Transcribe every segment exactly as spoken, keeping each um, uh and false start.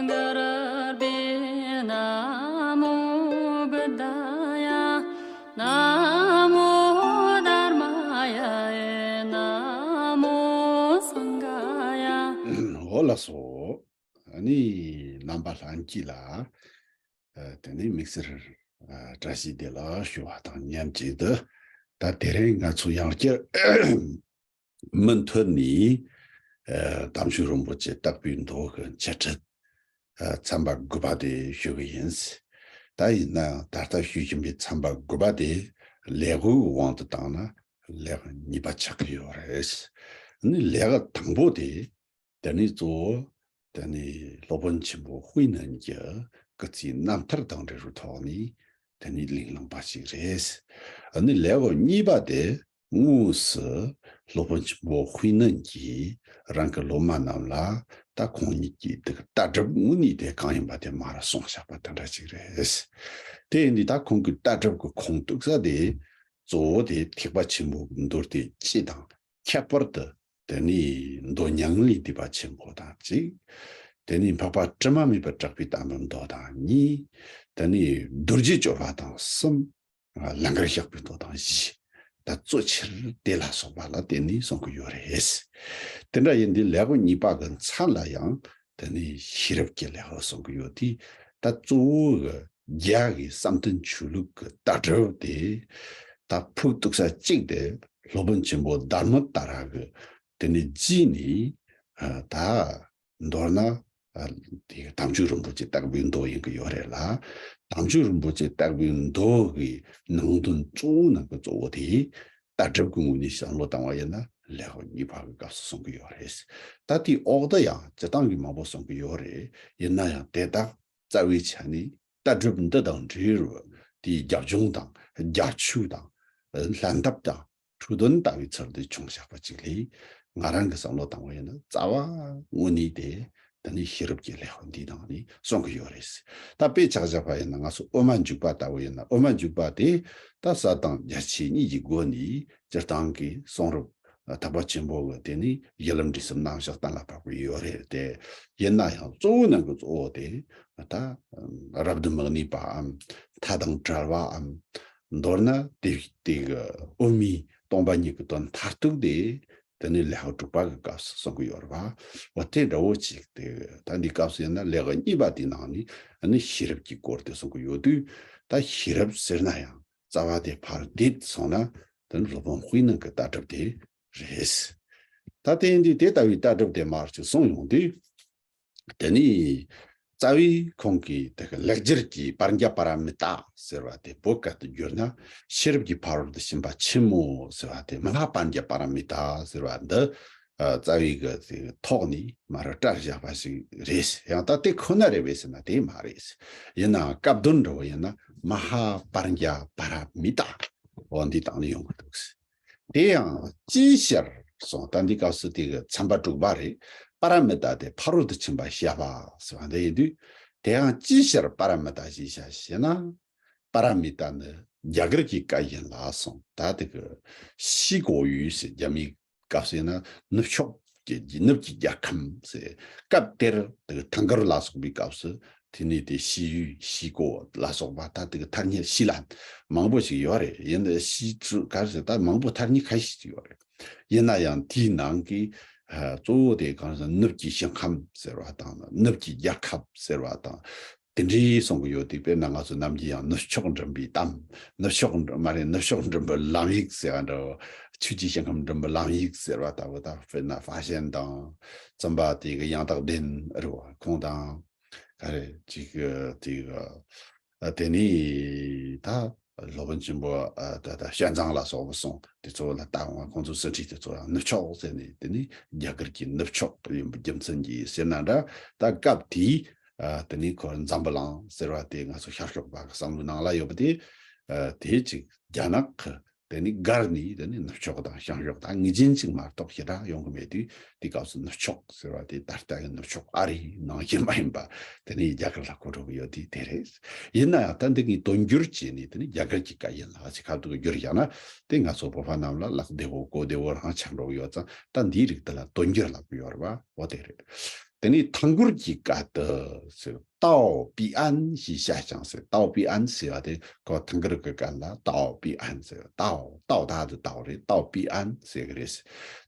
གུ་རུ་བྷྱོ། ན་མོ་བུདྡྷཱ་ཡ། ན་མོ་དྷརྨཱ་ཡ། ན་མོ་སངྒྷཱ་ཡ། འོ་ལགས་སོ། ཨ་ནི་རྣམ་པ་ལྷན་རྒྱས་ལ། ཨ། དེ་ནས་དམིགས་བསལ། ཨ། བཀྲ་ཤིས་བདེ་ལེགས་ཞུ་བ་དང་མཉམ་གཅིག་ཏུ། ད་དེ་རིང་ང་ཚོ་ཡང་བསྐྱར་མུ་མཐུད་ནས། ཨ། དམ་ཆོས་རིན་པོ་ཆེ་བརྟག་པའི་མདོ་གི་འཆད་ཁྲིད། ཨ། ཚན་པ་དགུ་པ་དེ་ཞུ་གི་ཡིན། ད་ཡིན་ན་ཡང་ད་ལྟ་ཞུ་བཞིན་པའི་ཚན་པ་དགུ་པ་དེ་ལེའུ་གི་དབང་དུ་བཏང་ན་ལེའུ་གཉིས་པ་ཆགས་ཀྱི་ཡོད་རེད། ཨ་ནི་ལེའུ་དང་པོ་དེ། དེ་ནས་གཙོ་བོ། དེ་ནས་སློབ་དཔོན་ཆེན་པོ་དཔལ་ལྡན་གྱི་སྐུ་ཚེའི་རྣམ་ཐར་དང་འབྲེལ་བའི་ཐོག་ནས། དེ་ནས་གླེང་གླེང་པ་ཞིག་རེད། ཨ་ནི་ལེའུ་གཉིས་པ་དེ་དངོས་སུ་སློབ་དཔོན་ཆེན་པོ་དཔལ་ལྡན་གྱིས་རང་གི་སློབ་མ་རྣམས་ལ། ད་ཁོང་ཉིད་ཀྱི་དེ་གི་ལྟ་གྲུབ་དངོས་གནས་དེ་གང་ཡིན་པ་དེ་མར་གསུངས་བཞག་པ་དེ་འདྲ་ཞིག་རེད། དེ་ཡིན་དུས་ད་ཁོང་གི་ལྟ་གྲུབ་ཀྱི་ཁུངས་གཏུགས་ས་དེ། གཙོ་བོ་དེ་ཐེག་པ་ཆེན་པོའི་མདོ་སྡེ་སྤྱི་དང་། ཁྱད་པར་དུ། དེ་ནས་མདོ་མྱ་ངན་ལས་འདས་པ་ཆེན་པོ་དང་གཅིག་དེ་ནས་འཕགས་པ་དྲི་མ་མེད་པར་གྲགས་པའི་བསྟན་པའི་མདོ་དང་གཉིས། དེ་ནས་རྡོ་རྗེ་གཅོད་པ་དང་གསུམ། ལང་ཀར་གཤེགས་པའི་མདོ་དང་བཞི། ད་གཙོ་ཆེར་དེ་ལ་སོགས་པ་ལ་བརྟེན་ནས་གསུང་གི་ཡོད་རེད། དེ་འདྲ་ཡིན་དུས་ལེའུ་གཉིས་པ་གི་མཚན་ལ་ཡང་དེ་ནས་ཤེས་རབ་ཀྱི་ལེའུ་གསུང་གི་ཡོད་དུས། ད་གཙོ་བོ་གི་རྒྱ་གི་བསམ་གཏན་ཆོས་ལུགས་ཀྱི་ལྟ་གྲུབ་དེ། ད་ཕུགས་གཏུགས་ས་གཅིག་དེ་སློབ་དཔོན་ཆེན་པོ་དྷརྨ་ཏཱ་ར་གི་དེ་ནས་རྗེས་ནས། ཨ། ད་མདོར་ན། ཨ། དེ་དམ་ཆོས་རིན་པོ་ཆེ་བརྟག་པའི་མདོ་ཡིན་གྱི་ཡོད་རེད་ལ། དམ་ཆོས་རིན་པོ་ཆེ་བརྟག་པའི་མདོ་གི་ནང་དོན་གཙོ་བོ་ནང་གི་གཙོ་བོ་དེ། ལྟ་གྲུབ་ཀྱི་ངོས་ནས་བསམ་བློ་བཏང་བ་ཡིན་ན་ལེའུ་གཉིས་པ་གི་སྐབས་སུ་གསུང་གི་ཡོད་རེད། ད་དེའི་འོག་ཏུ་ཡང་སྤྱིར་བཏང་གི་མང་པོ་གསུང་གི་ཡོད་རེད། ཡིན་ན་ཡང་དེ་དག་རྩ་བའི་ཆ་ནས་ལྟ་གྲུབ་འདི་དང་འབྲེལ་བའི་དེའི་རྒྱབ་ལྗོངས་དང་རྒྱབ་ཆོས་དང་། ལྷན་ཐབས་དང་། འཕྲོས་དོན་ལྟ་བུའི་ཚུལ་དུ་བྱུང་བཞག་པ་ཅིག་ལས། ང་རང་གི་བསམ་བློ་བཏང་བ་ཡིན་ན་རྩ་བ་དངོས་གནས་དེ། དེ་ནི་ཤེས་རབ་ཀྱི་ལེའུ་འདིའི་ནང་ནས་གསུང་གི་ཡོད་རེད། ད་དཔེ་ཆ་བཞག་པ་ཡིན་ན་ང་ཚོ་དབུ་མ་འཇུག་པ་ལྟ་བུ་ཡིན་ན། དབུ་མ་འཇུག་པ་དེ་ད་ས་དང་རྒྱ་ཆེ་གཉིས་ཀྱི་སྒོ་ནས་སྤྱིར་བཏང་གི་གསུང་རབ་ཐེག་པ་ཆེན་པོ་གི་དེ་ནི་གཞི་ལམ་འབྲས་གསུམ་རྣམ་གཞག་གཏན་ལ་ཕབ་ཀྱི་ཡོད་རེད་དེ། ཡིན་ན་ཡང་གཙོ་བོའི་ནང་གི་གཙོ་བོ་དེ། ད་རབ་ཏུ་མི་གནས་པའམ། མཐའ་དང་བྲལ་བའམ། མདོར་ན་དེ་དེ་གི་དབུ་མའི་སྟོང་པ་ཉིད་ཀྱི་དོན་མཐར་ཐུག་དེ། དེ་ནི་ལེའུ་དྲུག་པ་གི་སྐབས་སུ་གསུང་གི་ཡོད་རེད་པ། འོ་དེ་འདྲ་བོ་ཅིག་དེ། ད་འདི་སྐབས་སུ་ཡིན་ན་ལེའུ་གཉིས་པ་དེའི་ནང་ནས་ཨ་ནི་ཤེས་རབ་ཀྱི་སྐོར་དེ་གསུང་གི་ཡོད་དུས། ད་ཤེས་རབ་ཟེར་ན་ཡང་རྩ་བ་དེ་ཕར་བསྡུས་སོང་ན། དེ་ནི་སློབ་དཔོན་དཔལ་ལྡན་གྱི་ལྟ་གྲུབ་དེ་རེད། ད་དེ་ཡིན་དུས་དེ་ལྟ་བུའི་ལྟ་གྲུབ་དེ་མར་ཅིག་གསུངས་ཡོང་དུས། དེ་ནི་རྩ་བའི་ཁོང་གིས་དེ་གི་ལེགས་སྦྱར་གྱི་པྲཛྙཱ་པཱ་ར་མི་ཏཱ་ཟེར་བ་དེ་བོད་སྐད་དུ་བསྒྱུར་ན། ཤེས་རབ་ཀྱི་ཕ་རོལ་ཏུ་ཕྱིན་པ་ཆེན་མོ་ཟེར་བ་དེ། མ་ཧཱ་པྲཛྙཱ་པཱ་ར་མི་ཏཱ་ཟེར་བ་འདི། ཨ། རྩ་བའི་གི་དེ་ཐོག་ནས་མར་བཀྲལ་བཞག་པ་ཞིག་རེད། ཡང་ད་དེ་ཁོ་ན་རེད་པས་ཟེར་ན་དེ་མ་རེད། ཡིན་ནའང་སྐབས་དོན་འདྲ་བོ་ཡིན་ན་མ་ཧཱ་པྲཛྙཱ་པཱ་ར་མི་ཏཱ། འོ་འདི་སྟེང་ནས་ཡོང་གི་འདུག། དེ་ཡང་ཅིའི་ཕྱིར་གསུངས། ད་འདི་སྐབས་སུ་དེ་གི་ཚན་པ་དྲུག་པ་རེད། པཱ་ར་མི་ཏཱ་དེ་ཕ་རོལ་ཏུ་ཕྱིན་པ་བཤད་པ་ཟེར་བ་འདི་ཡིན་དུས། དེ་ཡང་ཅིའི་ཕྱིར་པཱ་ར་མི་ཏཱ་ཞེས་བྱ་ཞེ་ན། པཱ་ར་མི་ཏཱ་ནི་རྒྱ་གར་གྱི་སྐད་ཡིན་ལ་གསུངས། ད་དེ་གི་ཞི་གོ་ཡུས་ཟེར། རྒྱ་མིའི་སྐབས་སུ་ཡིན་ན་ནུབ་ཕྱོགས་ཀྱི་ནུབ་ཀྱི་རྒྱལ་ཁམས་ཟེར། སྐབས་དེར་དེ་གི་ཐང་གར་ལ་སོགས་པའི་སྐབས་སུ། དེ་ནས་དེ་ཞི་ཡུས་ཞི་གོ་ལ་སོགས་པ། ད་དེ་གི་ཐ་སྙད་ཞི་ལན་མང་པོ་ཞིག་ཡོད་རེད། ཡིན་ན་ཞི་ཙུ་ག་རེ་ཟེར། ད་མང་པོ་ཐ་སྙད་ཁ་ཤས་ཤིག་ཡོད་རེད། ཡིན་ན་ཡང་དེའི་ནང་གི། ཨ། གཙོ་བོ་དེ་གང་ཟེར། ནུབ་ཀྱི་ཞིང་ཁམས་ཟེར་བ་དང་། ནུབ་ཀྱི་རྒྱལ་ཁབ་ཟེར་བ་དང་། དེ་འདྲའི་གསུང་གི་ཡོད་དུས། དཔེར་ན་ང་ཚོ་ནམ་རྒྱུན་ཡང་ནུབ་ཕྱོགས་འགྲིམ་པའི་གཏམ། ནུབ་ཕྱོགས་འགྲིམ། མ་རེད། ནུབ་ཕྱོགས་འགྲིམ་པའི་ལམ་ཡིག་ཟེར་བ་འདྲ་བོ། ཆོས་ཀྱི་ཞིང་ཁམས་འགྲིམ་པའི་ལམ་ཡིག་ཟེར་བ་ལྟ་བུ། ད་དཔེར་ན་ཧྥ་ཤན་དང་། བཙུན་པ་དེ་གི་ཡང་དག་ལྡན་རེད་པ། ཁོང་དང་། ག་རེ་ཅིག་དེ་གི། ཨ། དེ་ནས་ད་སློབ་དཔོན་ཆེན་པོ། ཨ། ད་ད་ཞོན་ཙང་ལ་སོགས་པ་སོང་། དེ་ཚོ་ལ་ལྟ་འོང་བ། ཁོང་ཚོ་ཟིན་བྲིས་དེ་ཚོ་ཡང་ནུབ་ཕྱོགས་ཟེར་ནས། དེ་ནི་རྒྱ་གར་གྱི་ནུབ་ཕྱོགས་ཡིན་པའི་རྒྱུ་མཚན་གྱིས་ཟེར་ན་འདྲ། ད་སྐབས་དེའི། ཨ། དེ་ནི་ཁོ་འཛམ་བུ་གླིང་ཟེར་བ་དེ་ང་ཚོ་ཤར་ཕྱོགས་པ་གི་བསམ་བློའི་ནང་ལ་ཡོད་པ་དེ། ཨ། དེ་ཅིག་རྒྱ་ནག་གི། དེ་ནི་སྒར་ནས་དེ་ནི་ནུབ་ཕྱོགས་དང་བྱང་ཕྱོགས་དང་ངེས་ཅན་ཅིག་མ་གཏོགས་ཞེ་དྲག་ཡོང་གི་མེད་དུས། དེ་སྐབས་སུ་ནུབ་ཕྱོགས་ཟེར་བ་དེ་ད་ལྟ་གི་ནུབ་ཕྱོགས་ཨ་རིའི་ནང་བཞིན་མ་ཡིན་པ། དེ་ནི་རྒྱ་གར་ལ་གོ་འགྲོ་གི་ཡོད་དུས་དེ་རེད། ཡིན་ན་ཡང་ད་འདི་གི་དོན་བསྒྱུར་བྱས་ནས་དེ་ནི་རྒྱ་གར་གྱི་སྐད་ཡིན་ལ་ཅིག་ཁ་ཐུག་གི་བསྒྱུར་བཞག་ན། དེ་ང་ཚོ་བོད་པ་རྣམས་ལ་ལག་བདེ་བོ་གོ་བདེ་བོ་རང་ཆགས་འགྲོ་གི་ཡོད་ཙང་། ད་འདིའི་རིགས་དེ་ལ་དོན་བསྒྱུར་ལབ་ཀྱི་ཡོད་རེད་པ། འོ་དེ་རེད། དེ་ནས་ཐང་གུར་གྱི་སྐད་དུ་ཟེར། 道必安 ཞེས་བྱ་ཞིང་ཟེར། 道必安 ཟེར་བ་དེ་ཁོ་ཐང་གུར་གྱི་སྐད་ལ་道必安 ཟེར། 道道 ད་དུ་道རེད། 道必安 ཟེར་གི་རེད།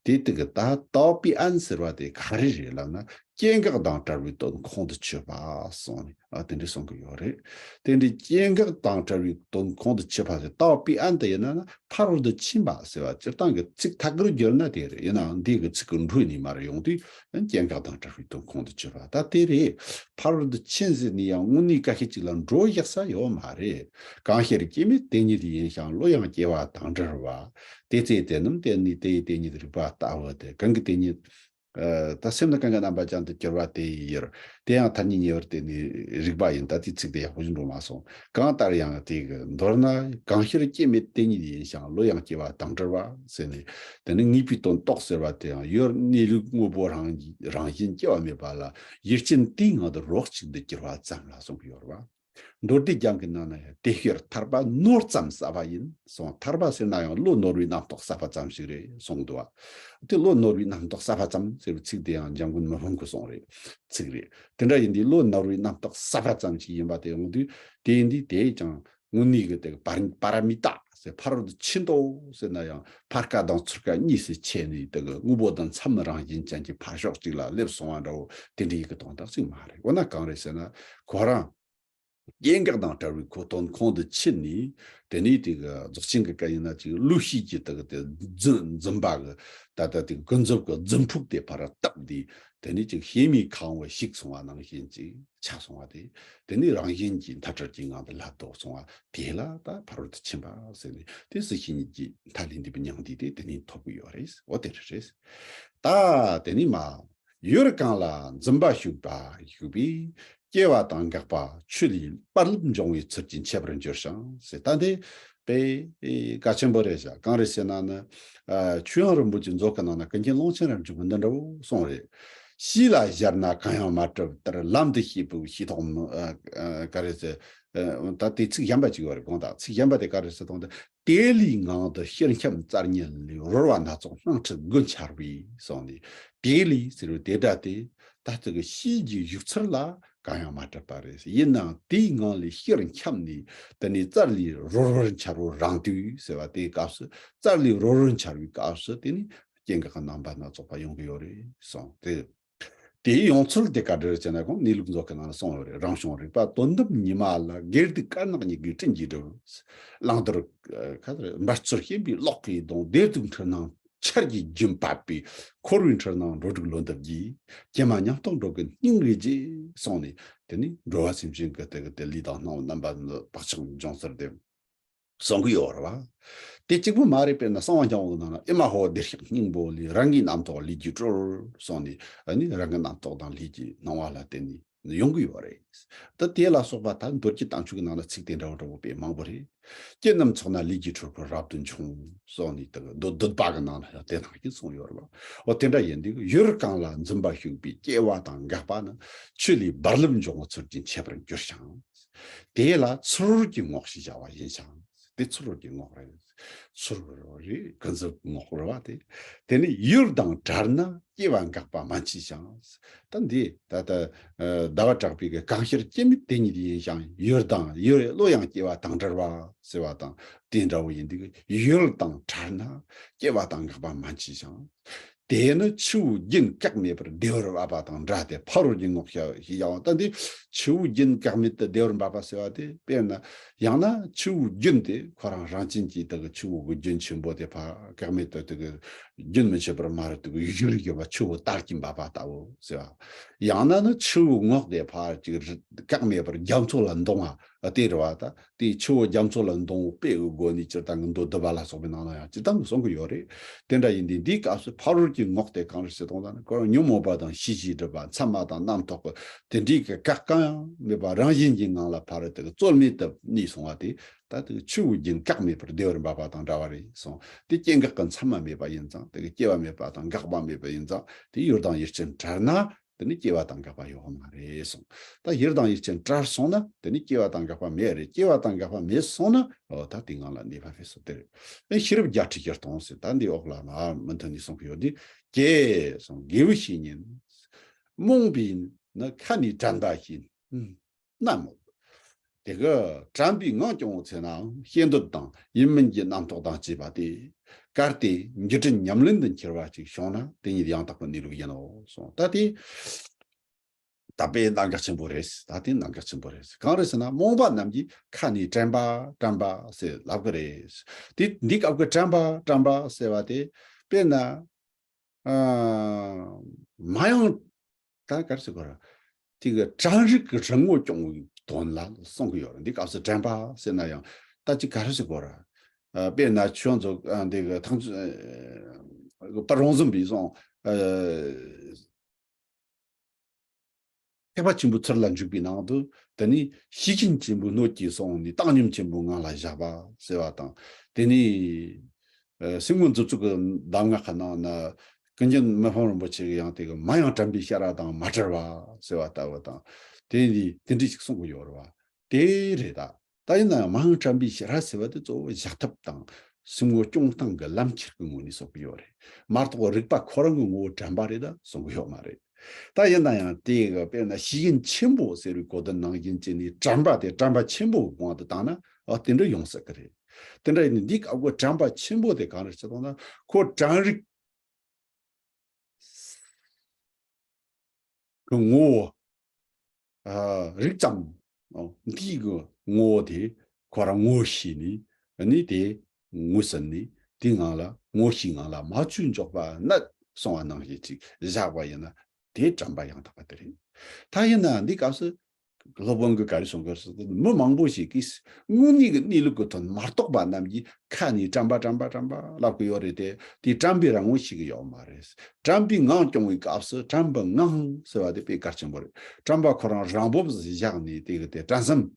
དེ་དེ་གི་ད་道必安 ཟེར་བ་དེ་ག་རེ་རེད་ལབ་ན། སྐྱེ་འགག་དང་བྲལ་བའི་དོན་ཁོང་དུ་ཆུད་པ་གསུངས་ནས། ཨ། དེ་འདྲ་གསུང་གི་ཡོད་རེད། དེ་འདྲའི་སྐྱེ་འགག་དང་བྲལ་བའི་དོན་ཁོང་དུ་ཆུད་པ་ཟེར། 道必安 དེ་ཡིན་ན་ན་ཕ་རོལ་ཏུ་ཕྱིན་པ་ཟེར་བ། སྤྱིར་བཏང་གི་ཚིག་ཐད་ཀར་བསྒྱུར་ན་དེ་རེད། ཡིན་ནའང་འདི་གི་ཚིག་གི་འགྲོས་ནས་མར་ཡོང་དུས། སྐྱེ་འགག་དང་བྲལ་བའི་དོན་ཁོང་དུ་ཆུད་པ། ད་དེ་རེད། ཕ་རོལ་ཏུ་ཕྱིན་ཟེར་ནས་ཡང་དངོས་གནས་ཀ་ཤས་ཅིག་ལ་འགྲོ་ཡག་ས་ཡོད་མ་རེད། གང་ཕྱིར་སྐྱེ་མེད་དེ་ཉིད་ཡིན་ཞིང་། བློ་ཡང་སྐྱེ་བ་དང་བྲལ་བ། དེ་ཚེ་དེ་རྣམས་དེ་ནི་དེ་ཡི་དེ་ཉིད་རིག་པ་ལྟ་བུ་སྟེ། གང་གི་དེ་ཉིད། ཨ། ད་སེམས་ནི་གང་གི་རྣམ་པ་ཅན་དུ་གྱུར་པ་དེ་ཡི་ཡུལ། དེ་ཡང་ཐ་སྙད་ཉེ་བར་བསྟན་ནས་རིག་པ་ཡིན། ད་དེ་ཚིག་དེ་ཡག་པོ་ཞིག་འགྲོ་མ་སོང་། གང་ལྟར་ཡང་དེ་གི་མདོར་ན། གང་ཕྱིར་སྐྱེ་མེད་དེ་ཉིད་ཡིན་ཞིང་། བློ་ཡང་སྐྱེ་བ་དང་བྲལ་བ་ཟེར་ནས། དེ་ནི་ངེས་པའི་དོན་རྟོགས་ཟེར་བ་དེ་ཡང་ཡུལ་གནས་ལུགས་དངོས་པོ་རང་རང་བཞིན་སྐྱེ་བ་མེད་པ་ལ། ཡུལ་ཅན་དེའི་ངང་དུ་རོ་གཅིག་ཏུ་གྱུར་པ་ཙམ་ལ་གསུངས་ཀྱི་ཡོད་རེད་བ། མདོ་སྡེ་རྒྱན་གྱི་ནང་ན་ཡང་། དེ་ཕྱིར་ཐར་པ་ནོར་ཙམ་བསགས་པ་ཡིན་གསུངས། ཐར་པ་ཟེར་ན་ཡང་བློ་ནོར་བའི་རྣམ་རྟོག་བསགས་པ་ཙམ་ཞིག་རེད་གསུངས་འདུག་བ། དེ་བློ་ནོར་བའི་རྣམ་རྟོག་བསགས་པ་ཙམ་ཟེར་བའི་ཚིག་དེ་ཡང་འཇམ་མགོན་མི་ཕམ་གྱིས་གསུངས་རེད། ཚིག་རེད། དེ་འདྲ་ཡིན་དུས་བློ་ནོར་བའི་རྣམ་རྟོག་བསགས་པ་ཙམ་ཞིག་ཡིན་པ་དེ་ཡོང་དུས། དེ་ཡིན་དུས་དེས་ཀྱང་དངོས་གནས་ཀྱི་དེ་གི་པར་པཱ་ར་མི་ཏ་ཟེར། ཕ་རོལ་ཏུ་ཕྱིན་ཏོ་ཟེར་ན་ཡང་ཕར་ཀ་དང་ཚུར་ཀ་གཉིས་སུ་ཕྱེ་ནས། དེ་གི་དངོས་པོ་དང་མཚམས་རང་བཞིན་ཅན་གྱི་ཕར་ཕྱོགས་གཅིག་ལ་སླེབས་སོང་བ་འདྲ་བོ་དེ་འདྲའི་ཡི་གེ་དོན་དག་ཅིག་མ་རེད། འོ་ན་གང་རེད་ཟེར་ན། ཁོ་རང་སྐྱེ་འགག་དང་བྲལ་བའི་ཁོ་དོན་ཁོང་དུ་ཆུད་ནས། དེ་ནས་དེ་གི་རྫོགས་ཆེན་གྱི་སྐད་ཡིན་ན་ཅིག་བློ་ཤེས་ཀྱི་དེ་གི་དེ་རྫུན་རྫུན་པ་གི། ད་ལྟ་དེ་ཀུན་རྫོབ་ཀྱི་རྫུན་ཕུག་དེ་ཕར་བཏབ་དུས། དེ་ནས་ཅིག་ཤེས་མེད་ཁ་བ་ཞིག་སོང་བ་ནང་བཞིན་ཅིག་ཆགས་སོང་བ་དེ། དེ་ནས་རང་བཞིན་གྱིས་མཐའ་བྲལ་གྱི་ངང་དུ་ལྷབ་ལྡོག་སོང་བ་དེ་ལ་ད་ཕ་རོལ་ཏུ་ཕྱིན་པ་ཟེར་ནས། དེ་སྲིད་ཞི་གཉིས་ཀྱི་མཐའ་ལས་འདས་པའི་མྱང་འདས་དེ་དེ་ནས་ཐོབ་ཀྱི་ཡོད་རེད། འོ་དེ་རེད། ད་དེ་ནས་མ། ཡུལ་གང་ལ་འཛིན་པ་ཞུགས་པ་ཞུགས་པས། སྐྱེ་བ་དང་འགག་པ་ཆོས་ལས་པར་ལེབ་འབྱུང་བའི་ཚུལ་གྱིས་འཆད་པར་འགྱུར་ཞིང་ཟེར། ད་འདི་དཔེ་གལ་ཆེན་པོ་རེད་ཤག་གང་རེད་ཟེར་ན་ནི། ཨ། ཆོས་དབྱིངས་རིན་པོ་ཆེའི་མཛོད་ཀྱི་ནང་ན་ཀུན་མཁྱེན་ཀློང་ཆེན་རབ་འབྱམས་པས་འདི་འདྲ་བོ་གསུངས་རེད། ཕྱི་ལ་སྦྱར་ན་གང་ཡང་མ་གྲུབ་ལྟར། ལམ་དུ་བྱེད་པའི་ཤེས་རྟོགས་མི། ཨ། ཨ། ག་རེ་ཟེར། ཨ། ད་དེ་ཚིག་གཞན་པ་ཅིག་ཡོད་རེད། དགོངས་དག་ཚིག་གཞན་པ་དེ་ག་རེ་ཟེར་དང་། དེ་ལས་ངང་དུ་ཕྱིར་འཁྱམས་རྩ་རྙེད་ལས། རོལ་བ་སྣ་ཚོགས་སྣང་ཁྲིད་དགུ་འཆར་བས་གསུངས་ནས། དེ་ལས་ཟེར་བའི་དེ་སྒྲ་དེ་ད་ལྟ་གི་ཕྱིའི་གི་བཞུགས་ཚུལ་ལ་གང་ཡང་མ་གྲུབ་པ་རེད། ཡིན་ནའང་དེའི་ངང་ལས་ཕྱིར་འཁྱམས་ནས། དེ་ནས་རྩ་ལས་རོལ་བར་འཆར་བའི་རང་དུས་ཟེར་བ་དེའི་སྐབས་སུ། རྩ་ལས་རོལ་བར་འཆར་བའི་སྐབས་སུ་དེ་ནས་སྐྱེ་འགག་གི་རྣམ་པ་སྣ་ཚོགས་པ་ཡོང་གི་ཡོད་རེད་གསུངས་ཏེ། དེའི་ཡོང་ཚུལ་དེ་ག་འདྲ་རེད་ཟེར་ན། ཁོང་གནས་ལུགས་མཛོད་ཀྱི་ནང་ལ་གསུངས་ཡོད་རེད། རང་བྱུང་རིག་པ་དོན་དམ་ཉི་མ་ལ། དགེ་སྡིག་དཀར་ནག་གཉིས་ཀའི་སྤྲིན་གྱིས་བསྒྲིབས། བླང་དོར་ག་རེ། འབད་རྩོལ་ཞེན་པའི་གློག་གིས་གདུངས། བདེ་སྡུག་འཁྲུལ་སྣང་ཆར་གྱི་རྒྱུན་བབས་པས། འཁོར་བའི་འཁྲུལ་སྣང་འགྲོ་དྲུག་ལོན་ཐབས་བགྱིས། ཀྱེ་མ་ཉམས་རྟོགས་འགྲོ་ཀུན་སྙིང་རེ་རྗེ་གསུངས་ནས། དེ་ནི་འགྲོ་བ་སེམས་ཅན་གྱི་དེ་གི་དེ་ལུས་དང་སྣང་བ་རྣམ་པ་བག་ཆགས་འབྱུང་ཚུལ་དེ་གསུང་གི་ཡོད་རེད་བ། དེ་གཅིག་པུ་མ་རེད། དཔེར་ན་གསང་བ་སྙིང་པོའི་ནང་ན། ཨེ་མ་ཧོ། བདེ་གཤེགས་སྙིང་པོ་ལས། རང་གི་རྣམ་རྟོག་ལུས་ཀྱིས་གྲོལ་གསུངས་ནས། ཨ་ནི་རང་གི་རྣམ་རྟོག་དང་ལུས་ཀྱི་སྣང་བ་ལ་བརྟེན་ནས་ཡོང་གི་ཡོད་རེད། ད་དེ་ལ་སོགས་པ་ད་མདོ་སྒྱུ་བསྟན་བཅོས་ཀྱི་ནང་ན་ཚིག་དེ་འདྲ་བོ་འདྲ་བོ་དཔེ་མང་པོ་རེད། སྐྱེ་རྣམས་ཚོགས་ན་ལུས་ཀྱི་འཁྲུལ་འཁོར་རབ་ཏུ་འབྱུང་གསུངས་ནས། ད་མདོ་སྡུད་པ་གི་ནང་ན་ཡང་དེ་ནང་བཞིན་གསུངས་ཡོད་རེད་བ། འོ་དེ་འདྲ་ཡིན་དུས་ཡུལ་གང་ལ་འཛིན་པ་ཞུགས་པའི། སྐྱེ་བ་དང་འགག་པ་ནི། ཆོས་ལས་པར་ལེབ་འབྱུང་བའི་ཚུལ་གྱིས་འཆད་པར་འགྱུར་ཞིང་། དེ་ལ་ཚུར་རོལ་གྱི་ངོགས་ཞེས་བྱ་བ་ཡིན་ཞིང་། དེ་ཚུར་རོལ་གྱི་ངོགས་རེད། ཚུར་རོལ་རེད། ཀུན་རྫོབ་ངོགས་རེད་བ་དེ། དེ་ནི་ཡུལ་དང་བྲལ་ན་སྐྱེ་བ་འགག་པ་མ་མཆིས་ཤིང་། ད་འདི་ད་ལྟ་ཟླ་བ་གྲགས་པའི་གི་གང་ཕྱིར་སྐྱེ་མེད་དེ་ཉིད་ཡིན་ཞིང་། ཡུལ་དང་ཡུལ་བློ་ཡང་སྐྱེ་བ་དང་བྲལ་བ་ཟེར་བ་དང་དེ་འདྲ་བོ་ཡིན་དུས། ཡུལ་དང་བྲལ་ན་སྐྱེ་བ་དང་འགག་པ་མ་མཆིས་ཤིང་། དེ་ནི་ཆུ་བོའི་རྒྱུན་བཀག་མེད་པར་བདེ་བར་འབབ་པ་དང་འདྲ་སྟེ། ཕ་རོལ་གྱི་ངོགས་ཞེས་བྱ་བ། ད་འདི་ཆུ་བོའི་རྒྱུན་བཀག་མེད་དུ་བདེ་བར་འབབ་པ་ཟེར་བ་དེ། དཔེར་ན་ཡང་ན་ཆུ་བོའི་རྒྱུན་དེ་ཁོ་རང་རང་བཞིན་གྱིས་དེ་གི་ཆུ་བོ་གི་རྒྱུན་ཆེན་པོ་དེ་ཕར་བཀག་མེད་དུ་དེ་གི་རྒྱུན་མི་ཆད་པར་མར་དེ་གི་བཞུར་བཞུར་བ། ཆུ་བོ་དར་གྱིས་འབབ་པ་ལྟ་བུ་ཟེར་བ། ཡང་ན་ནི་ཆུ་བོའི་ངོགས་དེ་ཕར་ཅིག་བཀག་མེད་པར་རྒྱ་མཚོ་ལ་འདོང་བ་དེ་རེད་བ། ད་དེའི་ཆུ་བོ་རྒྱ་མཚོ་ལ་འདོང་བའི་དཔེ་གི་སྒོ་ནས་སྤྱིར་བཏང་གི་མདོ་སྡུད་པ་ལ་སོགས་པའི་ནང་ལ་ཡང་སྤྱིར་བཏང་གི་གསུང་གི་ཡོད་རེད། དེ་འདྲ་ཡིན་དུས་འདིའི་སྐབས་སུ་ཕ་རོལ་གྱི་ངོགས་དེ་གང་རེད་ཟེར་དོན་དག་ནི། ཁོ་རང་ཉོན་མོངས་པ་དང་ཤེས་བྱའི་སྒྲིབ་པ། མཚན་མ་དང་རྣམ་རྟོག་གི་དེ་འདྲའི་གི་བཀག་གང་ཡང་མེད་པ། རང་བཞིན་གྱི་ངང་ལ་ཕ་རོལ་དེ་གི་རྩོལ་མེད་དུ་གནས་སོང་བ་དེ། ད་དེ་ཆུ་བོའི་རྒྱུན་བཀག་མེད་པར་བདེ་བར་འབབ་པ་དང་འདྲ་བ་རེད་གསུངས། དེ་སྐྱེ་འགག་གི་མཚན་མ་མེད་པ་ཡིན་ཙང་། དེ་གི་སྐྱེ་བ་མེད་པ་དང་འགག་པ་མེད་པ་ཡིན་ཙང་། དེ་ཡུལ་དང་ཡུལ་ཅན་བྲལ་ན། དེ་ནི་སྐྱེ་བ་དང་འགག་པ་ཡོད་མ་རེད་གསུངས། ད་ཡུལ་དང་ཡུལ་ཅན་བྲལ་སོང་ན་དེ་ནི་སྐྱེ་བ་དང་འགག་པ་མེད་རེད། སྐྱེ་བ་དང་འགག་པ་མེད་སོང་ན། འོ་ད་དེའི་ངང་ལ་གནས་པ་རེད་གསུངས། དེ་རེད། ཨེ་ཤེས་རབ་བརྒྱད་ཁྲི་བཞི་སྟོང་ཟེར། ད་འདི་འོག་ལ་མར་མུ་མཐུད་ནས་གསུང་གི་ཡོད་དེ། ཀྱེ་གསུངས། དགེ་བའི་བཤེས་གཉེན། རྨོངས་པས་ནི་ཁ་ནས་དྲན་པ་ཤེས་ནི། ན་མོ། དེ་གི་དྲན་པའི་ངང་སྐྱོང་བའི་ཚེ་ནའང་ཤེས་འདོད་དང་ཡིན་མིན་གྱི་རྣམ་རྟོག་དང་བཅས་པ་སྟེ། གལ་ཏེ་འགྱུ་དྲན་ཉམས་ལེན་དུ་འཁྱེར་བ་ཅིག་བྱུང་ན་དེ་ཉིད་ཡང་དག་པའི་གནས་ལུགས་ཡིན་ནོ་གསུངས། ད་དེ། ད་དཔེ་གནད་འགག་ཆེན་པོ་རེད། ད་དེ་གནད་འགག་ཆེན་པོ་རེད། གང་རེད་ཟེར་ན་རྨོངས་པ་རྣམས་ཀྱིས་ཁ་ནས་དྲན་པ་དྲན་པ་ཟེར་ལབ་གི་རེད། དེ་འདི་སྐབས་ཀྱི་དྲན་པ་དྲན་པ་ཟེར་བ་དེ་དཔེར་ན། ཨ། མ་ཡང་ད་ག་རེ་ཟེར་དགོས་ར། དེ་གི་དྲན་རིག་གི་རང་ངོ་སྐྱོང་བའི་དོན་ལ་གསུང་གི་ཡོད་རེད། འདི་སྐབས་སུ་དྲན་པ་ཟེར་ན་ཡང་ད་ཅི་ག་རེ་ཟེར་དགོས་ར། ཨ། དཔེར་ན་ཁྱོད་ཚོ་ཨ་འདི་གི་ཐང་ཆུ་ཨ་པ་རོང་ཟོམ་པའི་སོང་ཨ། ཐེག་པ་ཆེན་པོའི་ཚུལ་ལ་འཇུག་པའི་ནང་དུ་དེ་ནི་ཤེས་བཞིན་ཆེན་པོའི་སྣོད་ཀྱིས་སོང་ནས་བཏང་སྙོམས་ཆེན་པོའི་ངང་ལ་བཞག་པ་ཟེར་བ་དང་། དེ་ནི་ཨ་སེམས་ངོ་མཛུབ་ཚུགས་ཀྱི་གདམས་ངག་གི་ནང་ན་ཀུན་མཁྱེན་མི་ཕམ་རིན་པོ་ཆེ་གིས་ཡང་དེ་གི་མ་ཡང་དྲན་པའི་ཤ་ར་དང་མ་བྲལ་བ་ཟེར་བ་ལྟ་བུ་དང་། དེ་ནི་དེ་འདྲ་ཞིག་གསུང་གི་ཡོད་རེད་བ། དེ་རེད་ད། ད་ཡིན་ན་ཡང་མ་ཡང་དྲན་པའི་ཤ་ར་ཟེར་བ་དེ་གཙོ་བོ་བཞག་ཐབས་དང་སེམས་ངོ་སྐྱོང་སྟངས་ཀྱི་ལམ་ཁྱེར་གྱི་ངོས་ནས་གསུང་གི་ཡོད་རེད། མ་གཏོགས་རིག་པ་ཁོ་རང་གི་ངོ་བོ་དྲན་པ་རེད་ད་གསུང་གི་ཡོད་མ་རེད། ད་ཡིན་ན་ཡང་དེ་གི་དཔེར་ན་ཤེས་བཞིན་ཆེན་པོ་ཟེར་བའི་གོ་དོན་ནང་བཞིན་བྱས་ནས་དྲན་པ་དེ་དྲན་པ་ཆེན་པོ་གི་དབང་དུ་བཏང་ན་ཨ་དེ་འདྲ་ཡོང་སྲིད་གི་རེད། དེ་འདྲ་ཡིན་ན་འདི་སྐབས་ཀྱི་དྲན་པ་ཆེན་པོ་དེ་གང་རེད་ཟེར་དང་ན་ཁོ་དྲན་རིག་གི་ངོ་བོ། ཨ། རིག་ཙམ། ཨོ། འདི་གི་ངོ་བོ་དེ་ཁོ་རང་ངོ་ཤེས་ནས་ནི་དེ་ངོས་ཟིན་ནས་དེའི་ངང་ལ་ངོ་ཤེས་ངང་ལ་མ་བཅོས་འཇོག་པ་ན་གསུང་བ་ནང་བཞིན་ཅིག་བཞག་པ་ཡིན་ན་དེ་དྲན་པ་ཡང་དག་པ་དེ་རེད། ད་ཡིན་ན་འདི་སྐབས་སུ། སློབ་དཔོན་གྱིས་ག་རེ་གསུང་གི་ཟེར་ན་མི་མང་པོ་ཞིག་གིས་དངོས་གནས་ཀྱི་གནས་ལུགས་ཀྱི་དོན་མ་རྟོགས་པ་རྣམས་ཀྱིས་ཁ་ནས་དྲན་པ་དྲན་པ་དྲན་པ་ལབ་ཀྱི་ཡོད་རེད་དེ། དེ་དྲན་པའི་རང་ངོ་ཤེས་ཀྱི་ཡོད་མ་རེད། དྲན་པའི་ངང་སྐྱོང་བའི་སྐབས་སུ་དྲན་པའི་ངང་ཟེར་བ་དེ་དཔེ་གལ་ཆེན་པོ་རེད། དྲན་པ་ཁོ་རང་རང་བབས་སུ་བཞག་ནས་དེ་གི་དེ་དྲན་བསམ།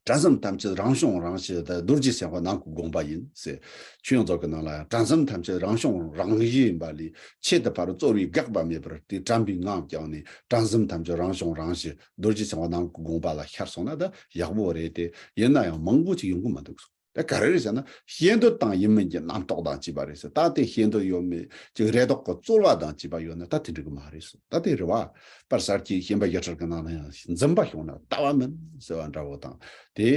དྲན་བསམ་ཐམས་ཅད་རང་བྱུང་རང་བཞིན་དེ་རྡོ་རྗེ་སེམས་དཔའ་ནང་གི་དགོངས་པ་ཡིན་ཟེར། ཆོས་ཚོགས་ཀྱི་ནང་ལ་ཡང་དྲན་བསམ་ཐམས་ཅད་རང་བྱུང་རང་བཞིན་ཡིན་པ་ལས་ཆེད་དུ་ཕར་རྩོལ་བའི་དགག་པ་མེད་པར་དེ་དྲན་པའི་ངང་བསྐྱངས་ནས་དྲན་བསམ་ཐམས་ཅད་རང་བྱུང་རང་བཞིན་རྡོ་རྗེ་སེམས་དཔའ་ནང་གི་དགོངས་པ་ལ་ཤར་སོང་ན་ད་ཡག་པོ་རེད་དེ། ཡིན་ན་ཡང་མང་པོ་ཅིག་ཡོང་གི་མི་འདུག་གསུངས། ད་ག་རེ་རེད་ཟེར་ན་ཤེས་འདོད་དང་ཡིན་མིན་གྱི་རྣམ་རྟོག་དང་བཅས་པ་རེད་ཟེར། ད་དེ་ཤེས་འདོད་ཡོད་མེད་ཅིག་རེ་དོགས་ཀྱི་རྩོལ་བ་དང་བཅས་པ་ཡོད་ན་ད་དེ་འགྲིག་གི་མ་རེད་གསུངས། ད་དེ་རེད་བ། པར་གསར་གྱི་ཤན་པ་བརྒྱད་ཁྲི་གི་ནང་ན་ཡང་འཛིན་པ་བྱུང་ན་ལྟ་བ་མིན་ཟེར་བ་འདྲ་བོ་དང་། དེ་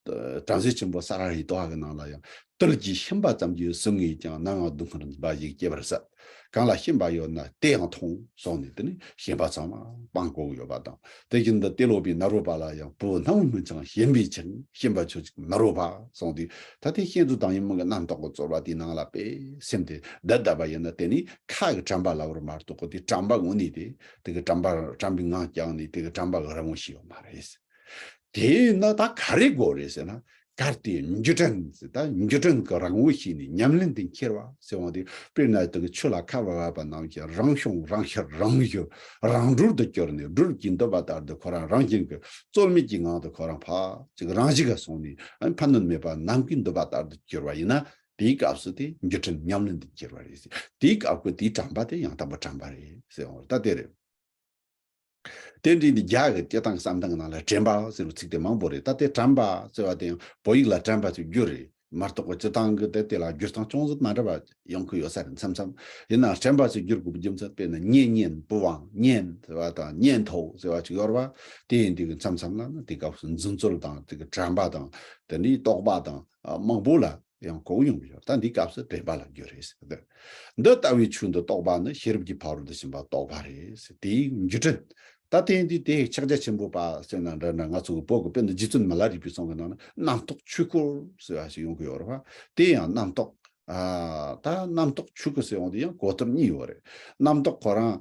བྲམ་ཟེ་ཆེན་པོ་ས་ར་ཧི་ཏོ་བ་གི་ནང་ལ་ཡང་དུལ་གྱིས་ཤན་པ་ཙམ་གྱིས་ཟིན་ངེས་ཀྱང་ནམ་ཡང་སྡུག་བསྔལ་འཛིན་པ་ཞིག་སྐྱེ་བར་སྲིད། གང་ལ་ཤན་པ་ཡོད་ན་དེ་ཡང་མཐོང་གསུངས་ནས་དེ་ནི་ཤན་པ་ཚང་མ་སྤང་དགོས་ཀྱི་ཡོད་པ་དང་། དེ་བཞིན་དུ་ཏེ་ལོ་པའི་ནཱ་རོ་པ་ལ་ཡང་བུ་སྣང་བ་མི་འཆང་ཞེན་པས་འཆིང་ཤན་པ་ཁྱོད་ཅིག་ནཱ་རོ་པ་གསུངས་དུས། ད་དེ་ཤེས་འདོད་དང་ཡིན་མིན་གྱི་རྣམ་རྟོག་གི་རྩོལ་བ་དེའི་ནང་ལ་དཔེ་སེམས་དེ་བསྡད་བསྡད་པ་ཡིན་ན་དེ་ནི་ཁ་གི་དྲན་པ་ལབ་པར་མ་གཏོགས་དེ་དྲན་པ་དངོས་གནས་དེ་དེ་གི་དྲན་པ་དྲན་པའི་ངང་བསྐྱངས་ནས་དེ་གི་དྲན་པ་གི་རང་ངོ་ཤེས་ཡོད་མ་རེད། དེས་ན་ད་ག་རེ་དགོས་རེད་ཟེར་ན། གལ་ཏེ་འགྱུ་དྲན་ཟེར་ད་འགྱུ་དྲན་གྱི་རང་ངོ་ཤེས་ནས་ཉམས་ལེན་དུ་འཁྱེར་བ་ཟེར་བ་དེ། དཔེར་ན་དེ་གི་ཆུ་ལ་ཁ་བ་བབས་པ་ནང་བཞིན་རང་བྱུང་རང་ཤར་རང་བཞུར་རང་གྲོལ་དུ་གྱུར་ནས་སྦྲུལ་གྱིས་འདུད་པ་ལྟར་དུ་ཁོ་རང་རང་བཞིན་གྱི་རྩོལ་མེད་ཀྱི་ངང་དུ་ཁོ་རང་ཕར་ཅིག་རང་ཞིག་ག་སོང་ནས་ཕན་གནོད་མེད་པ་ནམ་མཁའི་འདུད་པ་ལྟར་དུ་གྱུར་བ་ཡིན་ན། དེའི་སྐབས་སུ་དེ་འགྱུ་དྲན་ཉམས་ལེན་དུ་འཁྱེར་བ་རེད་ཟེར། དེའི་སྐབས་ཀྱི་དེའི་དྲན་པ་དེ་ཡང་དག་པ་དྲན་པ་རེད་ཟེར་བ་རེད། ད་དེ་རེད། དེ་འདྲའི་ནི་རྒྱ་གི་སྤྱིར་བཏང་གི་བསམ་སྟངས་ཀྱི་ནང་ལ་དྲན་པ་ཟེར་བའི་ཚིག་དེ་མང་པོ་རེད། ད་དེ་དྲན་པ་ཟེར་བ་དེ་ཡང་བོད་ཡིག་ལ་དྲན་པ་ཟེར་བསྒྱུར་རེད་མ་གཏོགས་སྤྱིར་བཏང་གི་དེ་དེ་ལ་བསྒྱུར་སྟངས་ཅུང་ཟད་མ་འདྲ་བ་ཡོང་གི་ཡོད་ས་རེད། མཚམས་མཚམས་ཡིན་ནའང་དྲན་པ་ཟེར་བསྒྱུར་དགོས་པའི་རྒྱུ་མཚན་དཔེར་ན་གཉེན་ཉན་པུ་ཝང་གཉེན་ཟེར་བ་དང་གཉེན་ཐོ་ཟེར་བ་ཅིག་ཡོད་རེད་བ། དེ་ཡིན་དུས་མཚམས་མཚམས་ལ་ནི་དེ་སྐབས་སུ་འཛིན་རྩོལ་དང་དེ་གི་དྲན་པ་དང་དེ་འདྲའི་རྟོག་པ་དང་མང་པོ་ལ། ཡང་གོ་ཡོང་གི་ཡོད། ད་འདི་སྐབས་སུ་དྲན་པ་ལ་རྒྱུ་རེད་ཟེར་གི་འདུག་འདི་ལྟ་བུའི་ཆོས་འདི་རྟོགས་པ་ནི་ཤེས་རབ་ཀྱི་ཕ་རོལ་ཏུ་ཕྱིན་པ་རྟོགས་པ་རེད་ཟེར། དེའི་འགྱུ་དྲན། ད་དེ་ཡིན་དུས་དེ་ཕྱག་རྒྱ་ཆེན་པོ་པ་ཟེར་ན་འདྲ་འདྲ་ང་ཚོ་གི་བོད་ཀྱི་དཔེ་འདི་རྗེ་བཙུན་མི་ལ་རས་པའི་གསུང་གི་ནང་ན་རྣམ་རྟོག་ཆོས་སྐོར་ཟེར་བ་ཞིག་ཡོང་གི་ཡོད་རེད་བ། དེ་ཡང་རྣམ་རྟོག་ཨ། ད་རྣམ་རྟོག་ཆོས་སྐུ་ཟེར་ཡོང་དུས་ཡང་གོ་དོན་གཉིས་ཡོད་རེད། རྣམ་རྟོག་ཁོ་རང་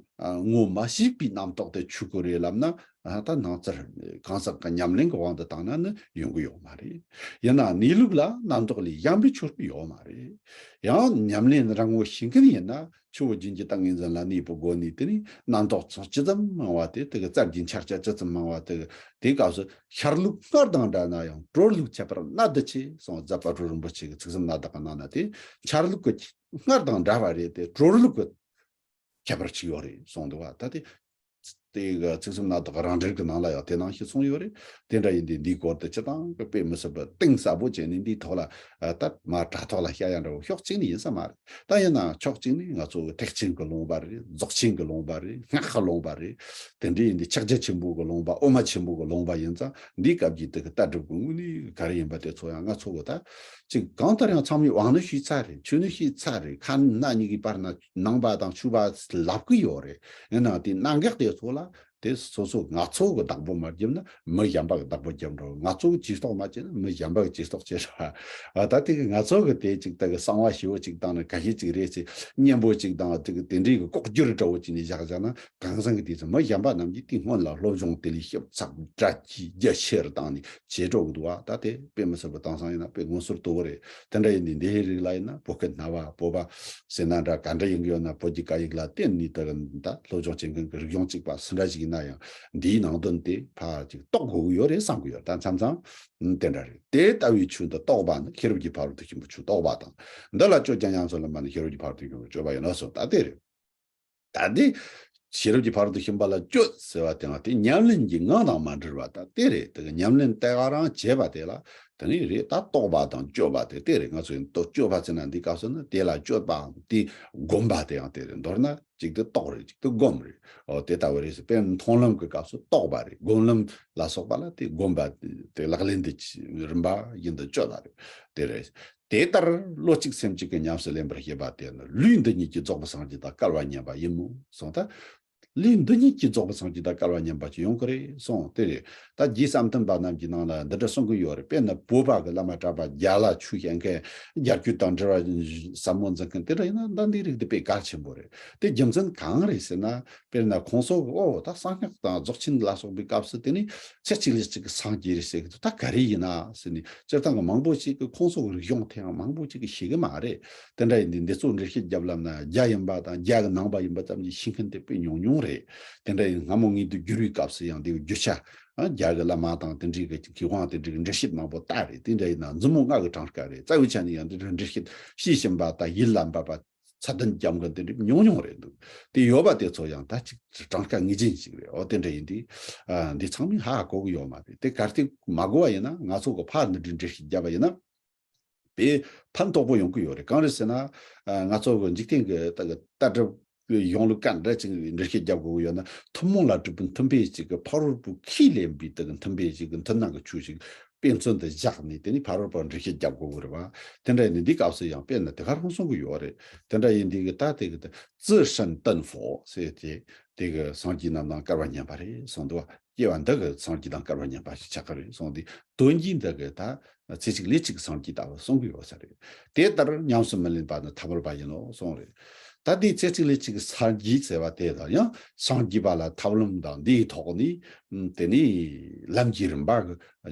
ངོ་མ་ཤེས་པའི་རྣམ་རྟོག་དེ་ཆོས་སྐུ་རེད་ལབ་ན། ད་ནང་ཚར་གང་ཟག་གི་ཉམས་ལེན་གྱི་དབང་དུ་བཏང་ན་ནི་ཡོང་གི་ཡོད་མ་རེད། ཡིན་ནའང་གནས་ལུགས་ལ་རྣམ་རྟོག་ལས་གཞན་པའི་ཆོས་སྐུ་ཡོད་མ་རེད། ཡང་ཉམས་ལེན་རང་ངོ་ཤེས་མཁན་ཡིན་ན་ཆུ་བོ་རྒྱུན་གྱི་ཏིང་ངེ་འཛིན་ལ་གནས་པའི་སྒོ་ནས་དེ་ནི་རྣམ་རྟོག་ཚོགས་ཇི་ཙམ་མང་བ་དེ་དེ་གི་རྩ་རྒྱུན་ཆ་རྐྱེན་ཇི་ཙམ་མང་བ་དེ་གི་དེའི་སྐབས་སུ་ཤར་ལུགས་སྔར་དང་འདྲ་ན་ཡང་གྲོལ་ལུགས་ཁྱད་པར་གནད་དུ་ཆེ་གསུངས། ཛ་པ་གྲོལ་རིན་པོ་ཆེ་གི་ཚིག་ཟིན་གནད་དག་གི་ནང་ན་དེ་ཤར་ལུགས་ཀྱི་སྔར་དང་འདྲ་བ་རེད་དེ་གྲོལ་ལུགས་ཀྱི་ཁྱད་པར་ཅིག་ཡོད་རེད་གསུངས་འདུག་བ། ད་དེ་ དེ་གི་ཚིག་གསུམ་སྣ་ཚོགས་རང་འགྲེལ་གྱི་ནང་ལ་ཡང་དེ་ནང་བཞིན་གསུངས་ཡོད་རེད། དེ་འདྲ་ཡིན་དུས་འདིའི་སྐོར་དུ་སྤྱིར་བཏང་གི་དཔེ་མི་སྲིད་པ་གཏིང་ཟབ་པོ་བྱས་ནས་འདིའི་ཐོག་ལ་ད་མ་དྲ་ཐོག་ལ་བཤད་ཡ་འདྲ་བོ་ཕྱོགས་གཅིག་ནས་ཡིན་ས་མ་རེད། ད་ཡིན་ནའང་ཕྱོགས་གཅིག་ནས་ང་ཚོ་གི་ཐེག་ཆེན་གྱི་ལུང་པ་རེད། རྫོགས་ཆེན་གྱི་ལུང་པ་རེད། སྔགས་ཀྱི་ལུང་པ་རེད། དེ་འདྲ་ཡིན་དུས་ཕྱག་རྒྱ་ཆེན་པོ་གི་ལུང་པ། དབུ་མ་ཆེན་པོ་གི་ལུང་པ་ཡིན་ཙང་འདིའི་སྐབས་ཀྱི་དེ་གི་ལྟ་གྲུབ་ཀྱི་དངོས་གནས་ག་རེ་ཡིན་པ་དེ་ཚོ་ཡང་ང་ཚོ་གི་ད་ཅིག་གང་ལྟར་ཡང་ཚང་མས་དབང་ནི་ཤེས་ཚར་རེད། ཆོས་ནི་ཤེས་ཚར་རེད། ཁ་སྣ་གཉིས་ཀྱི་བར་ན་ནང་པ་དང་ཆོས་པ་ལབ་ཀྱི་ཡོད་རེད། ཡིན་ནའང་དེ་གནད་འགག་དེ་ཚོ་ལ་དེ་སོ་སོ་ང་ཚོ་གི་བདག་པོ་མ་བརྒྱབ་ན་མི་གཞན་པ་གི་བདག་པོ་བརྒྱབ་འགྲོ། ང་ཚོ་གི་ཇུས་གཏོགས་མ་བྱས་ན་མི་གཞན་པ་གི་ཇུས་གཏོགས་བྱས་འགྲོ། ཨ་ད་དེ་གི་ང་ཚོ་གི་དེ་ཅིག་ད་གི་གསང་བ་ཞེ་པོ་ཅིག་བཏང་ནས་ག་ཤེད་ཅིག་རེད་ཟེར། སྙན་པོ་ཅིག་དང་དེ་གི་དེ་འདྲའི་གི་ལྐོག་གྱུར་འདྲ་བོ་ཅིག་ནས་བཞག་བཞག་ན་གང་ཟག་གི་དེ་ཚོ་མི་གཞན་པ་རྣམས་ཀྱིས་དེ་སྔོན་ལ་སློབ་སྦྱོང་དེ་ལས་ཞིབ་ཚགས་གྲ་རྒྱས་རྒྱ་ཆེར་བཏང་ནས་བྱེད་འགྲོ་གི་འདུག་བ། ད་དེ་དཔེ་མི་སྲིད་པ་དེང་སང་ཡིན་ན་དཔེ་མངོན་གསལ་དོད་པོ་རེད། དེ་འདྲ་ཡིན་དུས་འདི་རིགས་ལ་ཡིན་ན་བོད་སྐད་སྨྲ་བ་བོད་པ་ཟེར་ན་འདྲ། ག་འདྲ་ཡིན་གི་ཡོད་ན་བོད་ཀྱི་སྐད་ཡིག་ལ་བརྟེན་ནས་ད་ད་སློབ་སྦྱོང་བྱེད་མཁན་གྱི་རིག་གཞུང་གཅིག་པ་སུ་འདྲ་ཞིག་ཡིན་ན་ཡང་འདིའི་ནང་དོན་དེ་ཕར་ཅིག་རྟོགས་དགོས་ཀྱི་ཡོད་རེད་བསམ་གྱི་ཡོད། ད་མཚམས་མཚམས་དེ་འདྲ་རེད། དེ་ལྟ་བུའི་ཆོས་འདི་རྟོགས་པ་ནི་ཤེས་རབ་ཀྱི་ཕ་རོལ་ཏུ་ཕྱིན་པའི་ཆོས་རྟོགས་པ་དང་། འདི་ལ་སྤྱོད་ཀྱང་ཉམས་སུ་ལེན་པ་ནི་ཤེས་རབ་ཀྱི་ཕ་རོལ་ཏུ་ཕྱིན་པའི་སྤྱོད་པ་ཡིན་ནོ་གསུངས། ད་དེ་རེད། ད་འདི་ཤེས་རབ་ཀྱི་ཕ་རོལ་ཏུ་ཕྱིན་པ་ལ་སྤྱོད་ཟེར་བ་དེ་ཡང་དེ་ཉམས་ལེན་གྱི་ངང་དང་མ་བྲལ་བ། ད་དེ་རེད། དེ་གི་ཉམས་ལེན་དེ་ག་རང་བྱེད་པ་དེ་ལ་དེ་ནི་རེད། ད་རྟོགས་པ་དང་སྤྱོད་པ་དེ་དེ་རེད། ང་ཚོ་ཡིན་ཏོ་སྤྱོད་པ་ཟེར་ན་འདི་སྐབས་སུ་ནི་དེ་ལ་སྤྱོད་པའམ་དེ་སྒོམ་པ་དེ་ཡང་དེ་རེད། མདོར་ན་གཅིག་ཏུ་རྟོགས་རེད། གཅིག་ཏུ་སྒོམ་རེད། འོ་དེ་ལྟ་བུ་རེད་ཟེར། དཔེར་ན་མཐོང་ལམ་གྱི་སྐབས་སུ་རྟོགས་པ་རེད། སྒོམ་ལམ་ལ་སོགས་པ་ལ་དེ་སྒོམ་པ་དེ་ལག་ལེན་དེ་རིམ་པ་བཞིན་དུ་སྤྱོད་པ་རེད། དེ་རེད། དེ་ལྟར་བློ་གཅིག་སེམས་གཅིག་གིས་ཉམས་སུ་ལེན་པར་བྱེད་པ་དེ་ནི་ལུས་འདི་ཉིད་ཀྱིས་རྫོགས་པའི་སངས་རྒྱས་དང་སྐལ་བ་མཉམ་པ་ཡིན་མོད་གསུངས། ད་ལུས་འདི་ཉིད་ཀྱིས་རྫོགས་པའི་སངས་རྒྱས་དང་སྐལ་བ་མཉམ་པ་ཅིག་ཡོང་གི་རེད་གསུངས། དེ་རེད། ད་རྗེ་བསམ་གཏན་པ་རྣམས་ཀྱི་ནང་ལ་འདི་འདྲ་གསུང་གི་ཡོད་རེད། དཔེར་ན་བོད་པ་གི་བླ་མ་གྲྭ་པ་བརྒྱ་ལ་ཆོས་བཤད་མཁན་རྒྱ་སྐྱོད་དང་འབྲེལ་བ་ཟབ་མོ་འཛིན་མཁན་དེ་འདྲ་ཡིན་ན་ད་འདི་རིགས་དེ་དཔེ་གལ་ཆེན་པོ་རེད། དེ་རྒྱུ་མཚན་གང་རེད་ཟེར་ན། དཔེར་ན་ཁོང་ཚོ་གི་ཨོ་ད་གསང་སྔགས་དང་རྫོགས་ཆེན་ལ་སོགས་པའི་སྐབས་སུ་དེ་ནི་ཚེ་གཅིག་ལུས་གཅིག་གི་སངས་རྒྱས་རེད་ཟེར་གི་འདུག་ད་ག་རེ་ཡིན་ན་ཟེར་ནས་སྤྱིར་བཏང་གི་མང་པོ་ཞིག་གིས་ཁོང་ཚོ་གི་རིག་གཞུང་དེའང་མང་པོ་ཞིག་གིས་ཤེས་གི་མ་རེད། དེ་འདྲ་ཡིན་དུས་འདི་ཚོ་འགྲེལ་བཤད་རྒྱབ་ལབ་ན་རྒྱ་ཡིན་པ་དང་རྒྱ་གི་ནང་པ་ཡིན་པ་ཙམ་གྱིས་ཤེས་མཁན་དེ་དཔེ་ཉུང་ཉུང་རེད། དེ་འདྲ་ཡིན་སྔ་མོ་ངེས་དུ་བསྒྱུར་བའི་སྐབས་སུ་ཡང་དེ་བསྒྱུར་བྱ་རྒྱ་གི་བླ་མ་དང་དེ་འདྲའི་གི་མཁས་དབང་དེ་འདྲའི་གི་འགྲེལ་བཤད་མང་པོ་བཏང་རེད། དེ་འདྲ་ཡིན་ན་མཛུབ་མོ་ལྔ་གི་གྲངས་ཀ་རེད། རྩ་བའི་ཆ་ནས་ཡང་འདི་འདྲ་འགྲེལ་བཤད་ཤེས་བཞིན་པ་དང་ཡིད་ལ་འབབ་པ། ཚད་ལྡན་རྒྱབ་འགལ་དེ་འདྲ་ཉུང་ཉུང་རེད་འདུག་དེ་ཡོད་པ་དེ་ཚོ་ཡང་ད་ཅིག་གྲངས་ཀ་ངེས་ཅན་ཞིག་རེད། འོ་དེ་འདྲ་ཡིན་དུས་ཨ་འདི་ཚང་མས་ཧ་གོ་གི་ཡོད་མ་རེད། དེ་གར་ཐིག་མ་གོ་བ་ཡིན་ན་ང་ཚོ་གི་ཕར་འདི་འདྲའི་འགྲེལ་བཤད་བརྒྱབ་པ་ཡིན་ན་དཔེ་ཕན་ཐོགས་པོ་ཡོང་གི་ཡོད་རེད། གང་རེད་ཟེར་ན་ཨ་ང་ཚོ་གི་འཇིག་རྟེན་གི་ད་གི་ལྟ་གྲུབ་གི་གཞུང་ལུགས་ག་འདྲ་ཅིག་འགྲེལ་བཤད་བརྒྱབ་དགོས་ཀྱི་ཡོད་ན་ཐུན་མོང་ལ་གྲུབ་པའི་མཐུན་དཔེ་ཅིག་གི་ཕ་རོལ་པོ་ཁས་ལེན་པའི་ད་གི་མཐུན་དཔེ་ཅིག་གི་མཐུན་སྣང་གི་ཆོས་ཅིག་དཔེ་མཚོན་དུ་བཞག་ནས་དེ་ནི་ཕ་རོལ་པོ་འགྲེལ་བཤད་རྒྱབ་དགོས་ཀྱི་རེད་བ། དེ་འདྲ་ཡིན་དུས་འདི་སྐབས་སུ་ཡང་དཔེར་ན་དེ་ག་རང་གསུང་གི་ཡོད་རེད། དེ་འདྲ་ཡིན་དུས་ཀྱི་ད་དེ་གི་ད་ཙི་ཧྲན་ཏན་ཧྥོ་ཟེར་ཏེ་དེ་གི་སངས་རྒྱས་རྣམས་དང་སྐལ་བ་མཉམ་པ་རེད་གསུངས་འདུག་བ། སྐྱེ་བ་འདི་གི་སངས་རྒྱས་དང་སྐལ་བ་མཉམ་པ་ཞིག་ཆགས་ཀྱི་རེད་གསུངས་ཏེ་དོན་གྱིས་འདི་གི་ད་ཚེ་གཅིག་ལུས་གཅིག་སངས་རྒྱས་ལྟ་བུ་གསུང་གི་ཡོད་ས་རེད། དེ་ལྟར་ཉམས་སུ་མི་ལེན་པ་ནི་ཐ་མལ་པ་ཡིན་ནོ་གསུངས་རེད། ད་དེ་ཚེ་གཅིག་ལུས་གཅིག་སངས་རྒྱས་ཟེར་བ་དེ་དང་ཡང་སངས་རྒྱས་པ་ལ་ཐབས་ལམ་དང་འདིའི་ཐོག་ནས་དེ་ནས་ལམ་གྱི་རིམ་པ་གི་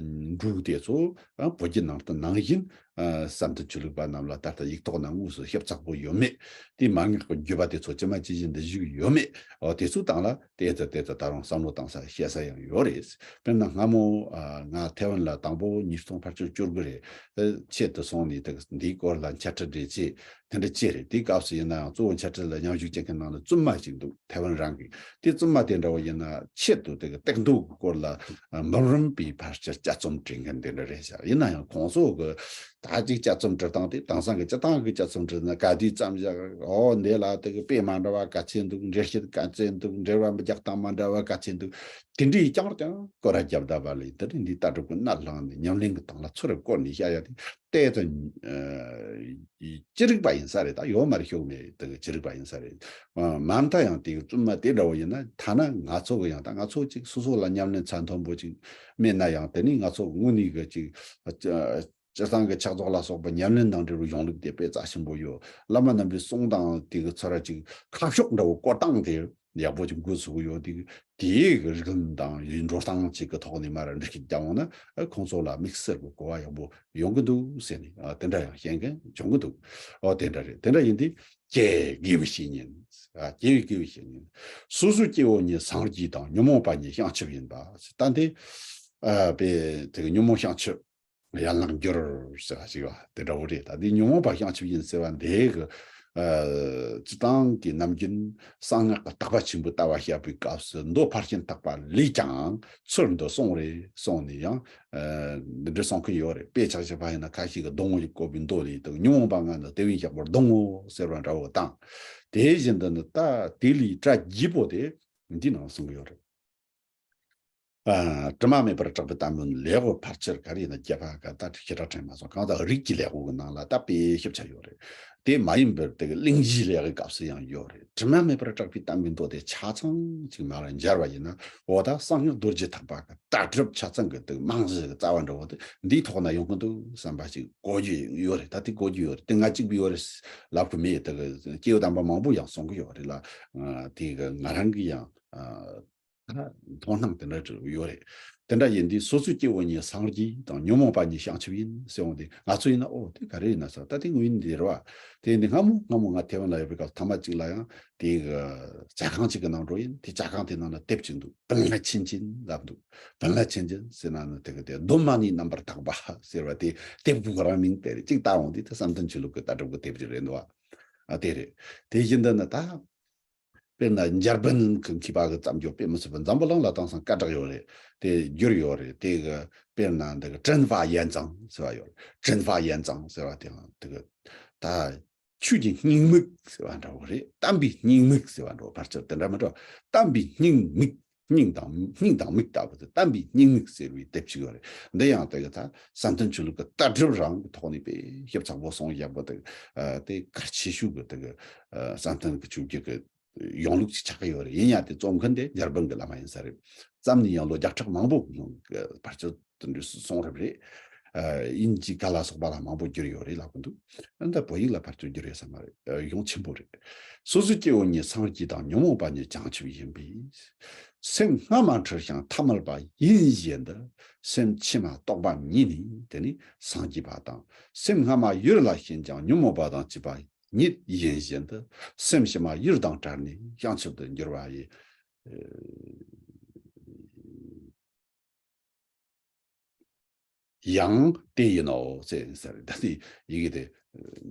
འབྲུ་དེ་ཚོ་བོད་བརྒྱུད་ནང་བསྟན་ནང་བཞིན་བསམ་གཏན་ཆོས་ལུགས་པ་རྣམས་ལ་ད་ལྟ་ཡིག་ཐོག་ན་དངོས་སུ་ཞིབ་ཚགས་པོ་ཡོད་མེད། དེ་མན་ངག་གི་བརྒྱུད་པ་དེ་ཚོ་ཇི་མ་ཇི་བཞིན་དུ་བཞུགས་ཡོད་མེད། འོ་དེ་ཚོའི་སྟེང་ལ་དེ་ཚོ་དེ་ཚོ་ད་རུང་བསམ་བློ་བཏང་ས་བཤད་ས་ཡང་ཡོད་རེད། དཔེར་ན་སྔ་མོ་ང་ཐེ་ཝན་ལ་དང་པོ་ཉིས་སྟོང་ཕར་ཕྱོགས་བཅུ་དགུ་རེད། ཆེད་དུ་སོང་ནས་དེ་འདིའི་སྐོར་ལ་འཆད་ཁྲིད་རེ་བྱས། དེ་འདྲ་ཅི་རེད། དེའི་སྐབས་སུ་ཡིན་ནའང་གཙོ་བོ་འཆད་ཁྲིད་ལ་མཉམ་ཞུགས་བྱེད་མཁན་ནང་ལ་བཙུན་མ་ཞིག་འདུག་ཐེ་ཝན་རང་གི། དེ་བཙུན་མ་དེ་འདྲ་བོ་ཡིན་ན་ཆེད་དུ་དེ་གི་སྟེགས་མདོ་གི་སྐོར་ལ་འབུམ་རམས་པའི་ཕར་ཆེར་དཔྱད་རྩོམ་བྲིས་མཁན་དེ་འདྲ་རེད་ཤག་ཡིན་ན་ཡང་ཁོང་ཚོ་གི་ད་ཅིག་དཔྱད་རྩོམ་བྲིས་སྟངས་དེ་དེང་སང་གི་སྤྱིར་བཏང་གི་དཔྱད་རྩོམ་བྲིས་ན་ག་དུས་ཙམ་བཞག་ཨོ་འདི་ལ་དེ་གི་དཔེ་མ་འདྲ་བ་ག་ཚད་འདུག་འགྲེལ་བཤད་ག་ཚད་འདུག་འགྲེལ་བ་རྒྱག་སྟངས་མ་འདྲ་བ་ག་ཚད་འདུག་དེ་འདྲའི་རྐྱང་རྐྱང་སྐོར་ར་རྒྱབ་བསྡད་པ་ལས་དེ་འདྲ་འདི་ལྟ་གྲུབ་ཀྱི་མནའ་བླངས་ནས་ཉམས་ལེན་གྱི་སྟེང་ལ་ཚུར་བཀོལ་ནས་བཤད་ཡ་དེ། ལྟས་དང་། ཅི་རིགས་པ་ཡིན་ས་རེད། ད་ཡོད་མ་རེད་ཤོད་མེད་དེ་ཅི་རིགས་པ་ཡིན་ས་རེད། མ་མཐའ་ཡང་དེ་བཙུན་མ་དེ་འདྲ་བོ་ཡིན་ན་ཐ་ན་ང་ཚོ་གི་ཡང་ད་ང་ཚོ་ཅིག་སོ་སོ་ལ་ཉམས་ལེན་ཚད་མཐོན་པོ་ཅིག་མེད་ན་ཡང་དེ་ནི་ང་ཚོ་དངོས་གནས་གི་ཅིག་སྤྱིར་བཏང་གི་ཕྱག་རྫོགས་ལ་སོགས་པ་ཉམས་ལེན་དང་འབྲེལ་བའི་གཞུང་ལུགས་དེ་དཔེ་རྩ་ཆེན་པོ་ཡོད། བླ་མ་རྣམ་པའི་གསུང་དང་དེ་གི་ཚོ་ར་ཅིག་ཁ་ཕྱོགས་འདྲ་བོ་བསྐོར་སྟངས་དེ། ཡག་པོ་ཅིག་འགོ་ཚུགས་ཡོད་དེ། དེའི་རིགས་ལམ་དང་ཡུལ་འགྲོ་སྟངས་ཅིག་གི་ཐོག་ནས་མར་འགྲེལ་བཤད་རྒྱག་འོང་ན་ཁོང་ཚོ་ལ་དམིགས་བསལ་གྱི་གོ་བ་ཡག་པོ་ཡོང་གི་འདུག་ཟེར་ནས་དེ་འདྲ་ཡང་བཤད་མཁན་བྱུང་གི་འདུག་ཨོ་དེ་འདྲ་རེད། དེ་འདྲ་ཡིན་དུས་སྐྱེ་དགེ་བའི་བཤེས་གཉེན། སྐྱེ་བའི་དགེ་བའི་བཤེས་གཉེན། སོ་སོའི་སྐྱེ་བོ་ཉིད་སངས་རྒྱས་དང་ཉོན་མོངས་པ་ཉིད་བྱང་ཆུབ་ཡིན་པ། ད་འདི་དཔེ་དེ་གི་ཉོན་མོངས་བྱང་ཆུབ། ཡན་ལག་འགྱུར་ཟེར་བ་ཞིག་བ་དེ་འདྲ་བོ་རེད། ད་འདི་ཉོན་མོངས་པ་བྱང་ཆུབ་ཡིན་ཟེར་བ་འདི་གི་ སྤྱི་བཏང་གི་ནམ་རྒྱུན་གསང་སྔགས་ཀྱི་བརྟག་པ་ཆེན་པོའི་ལྟ་བ་བཤད་པའི་སྐབས་སུ་མདོ་ཕར་ཕྱིན་བརྟག་པ་ལས་ཀྱང་ཚུལ་འདི་གསུངས་རེད་གསུངས་ནས་ཡང་འདི་འདྲ་གསུང་གི་ཡོད་རེད། དཔེ་ཆ་བཞག་པ་ཡིན་ན་ཁ་ཤས་ཀྱིས་སྡོང་བོ་ཞིག་བཀོད་པའི་མདོ་ལས་དང་ཉོན་མོངས་པ་ལྔ་ནི་དེ་བས་ཡག་པར་སྡོང་ངོ་ཟེར་བ་འདྲ་བོ་དང་། དེ་བཞིན་དུ་ནི་ད་དེ་ལས་གྲ་རྒྱས་པོ་དེ་འདི་ནང་གསུང་གི་ཡོད་རེད། ཨ། དྲི་མ་མེད་པར་གྲགས་པའི་གཏམ་དཔེ་ལེའུ་ཕལ་ཆེར་ག་རེ་ཡིན་ན་རྒྱས་པ་ག་ད་ཞེ་དྲག་དྲན་མ་སོང་། གང་ལྟར་རིགས་ཀྱི་ལེའུ་གི་ནང་ལ་ད་དཔེ་ཞིབ་ཆ་ཡོད་རེད། དེ་མ་ཡིན་པར་དེ་གླེང་གཞིའི་ལེའུ་གི་སྐབས་སུ་ཡང་ཡོད་རེད། དྲི་མ་མེད་པར་གྲགས་པའི་གཏམ་དཔེ་མདོ་དེ་ཆ་ཚང་ཅིག་མ་ལ་སྦྱར་བ་ཡིན་ན། འོ་ད་གསང་སྔགས་རྡོ་རྗེ་ཐེག་པ་གི་ལྟ་གྲུབ་ཆ་ཚང་གི་དེ་རྨང་གཞི་གི་རྩ་བ་འདྲ་བོ་དེ་འདིའི་ཐོག་ན་ཡོང་གི་འདུག་བསམ་པ་ཅིག་གོ་རྒྱུ་ཡོད་རེད། ད་དེ་གོ་རྒྱུ་ཡོད་རེད། དེ་ང་གཅིག་པུ་ཡོད་རེད་ལབ་གི་མེད། དེ་གི་སྐྱེས་བུ་དམ་པ་མང་པོ་ཡང་གསུང་གི་ཡོད་རེད་ལ། ཨ། དེ་གི་ང་རང་གི་ཡང་ཨ། མཐོང་སྣང་དེ་འདྲ་ཡོད་རེད། དེ་འདྲ་ཡིན་དུས་སོ་སོའི་སྐྱེ་བོ་ཉིད་སངས་རྒྱས་དང་ཉོན་མོངས་པ་ཉིད་བྱང་ཆུབ་ཡིན་ཟེར་འོང་དུས། ང་ཚོ་ཡིན་ན་ཨོ་དེ་ག་རེ་ཡིན་ན་ཟེར། ད་དེ་དངོས་ཡིན་འདི་རེད་བ། དེ་ཡིན་དུས་སྔ་མོ་སྔ་མོ་ང་ཐའེ་ཝན་ལ་ཡོད་པའི་སྐབས་ཐ་མ་གཅིག་ལ་ཡང་དེ་གི་ཇ་ཁང་གཅིག་གི་ནང་འགྲོ་ཡིན། དེ་ཇ་ཁང་དེ་ནང་ན་དེབ་གཅིག་འདུག། 本来清净ལབ་འདུག། 本来清净ཟེར་ན་ནི་དེ་གི་དེ་གདོད་མ་ནས་རྣམ་པར་དག་པ་ཟེར་བ་དེ་དེབ་ཁོ་རང་མིང་དེ་རེད། གཅིག་ལྟ་འོང་དུས་དེ་བསམ་གཏན་ཆོས་ལུགས་ཀྱི་ལྟ་གྲུབ་ཀྱི་དེབ་ཅིག་རེད་འདུག་བ། ཨ། དེ་རེད། དེ་བཞིན་དུ་ནི་ད། དཔེར་ན་འཇར་པན་གྱི་མཁས་པ་གི་བརྩམས་རྒྱུ་དཔེ་མི་སྲིད་པ་འཛམ་བུ་གླིང་ལ་དེང་སང་སྐད་གྲགས་ཡོད་རེད། དེ་བསྒྱུར་ཡོད་རེད། དེ་གི་དཔེར་ན་འདི་གི་ཀྲིན་ཧྥ་ཡན་ཙང་ཟེར་བ་ཡོད་རེད། 真法眼藏ཟེར་བ་དེའང་དེ་གི་ད་ཆོས་ཀྱི་སྙིང་མིག་ཟེར་བ་འདྲ་བོ་རེད། བསྟན་པའི་སྙིང་མིག་ཟེར་བ་འདྲ་བོ། ཕལ་ཆེར་དེ་འདྲ་མི་འདྲ་བ། བསྟན་པའི་སྙིང་མིག། སྙིང་དང་སྙིང་དང་མིག་ལྟ་བུ་དེ་བསྟན་པའི་སྙིང་མིག་ཟེར་བའི་དེབ་ཅིག་ཡོད་རེད། འདི་ཡང་དེ་གི་ད་བསམ་གཏན་ཆོས་ལུགས་ཀྱི་ལྟ་གྲུབ་རང་གི་ཐོག་ནས་དཔེ་ཞིབ་ཚགས་པོ་གསུངས་ཡག་པོ་དེ། ཨ། དེ་གལ་ཆེ་ཤོས་ཀྱི་དེ་གི་ཨ། བསམ་གཏན་གྱི་ཆོས་བརྒྱུད་ཀྱི་ཡོང་ལུགས་ཅིག་ཆགས་ཀྱི་ཡོད་རེད། ཡིན་ཡང་དེ་རྩོམ་མཁན་དེ་འཇར་པན་གྱི་བླ་མ་ཡིན་ས་རེད། བརྩམས་ནས་ཡང་ལོ་བརྒྱ་ཕྲག་མང་པོ་ཕར་ཚུར་དེ་འདྲ་སོང་རབས་རེད། ཨ། དབྱིན་ཇི་སྐད་ལ་སོགས་པ་ལ་མང་པོ་བསྒྱུར་ཡོད་རེད་ལབ་ཀྱི་འདུག། ཨ། ད་བོད་ཡིག་ལ་ཕར་ཚུར་བསྒྱུར་ཡོད་ས་མ་རེད། ཨ། ཡོང་ཆེན་པོ་རེད། སོ་སོའི་སྐྱེ་བོ་ཉིད་སངས་རྒྱས་དང་ཉོན་མོངས་པ་ཉིད་བྱང་ཆུབ་ཡིན་པས། སེམས་སྔ་མ་འཁྲུལ་ཞིང་ཐ་མལ་པ་ཡིན་བཞིན་དུ། སེམས་ཕྱི་མ་རྟོག་པ་ཉིད་ནི་དེ་ནི་སངས་རྒྱས་པ་དང་། སེམས་སྔ་མ་ཡུལ་ལ་ཞེན་ཅིང་ཉོན་མོངས་པ་དང་བཅས་པ་ཉིད་ཡིན་བཞིན་དུ། སེམས་ཕྱི་མ་ཡུལ་དང་བྲལ་ནས་བྱང་ཆུབ་ཏུ་འགྱུར་བ་ཡི། ཡང་དེ་ཡིན་ནོ་ཟེར་ཟེར། ད་དེ་ཡི་གེ་དེ་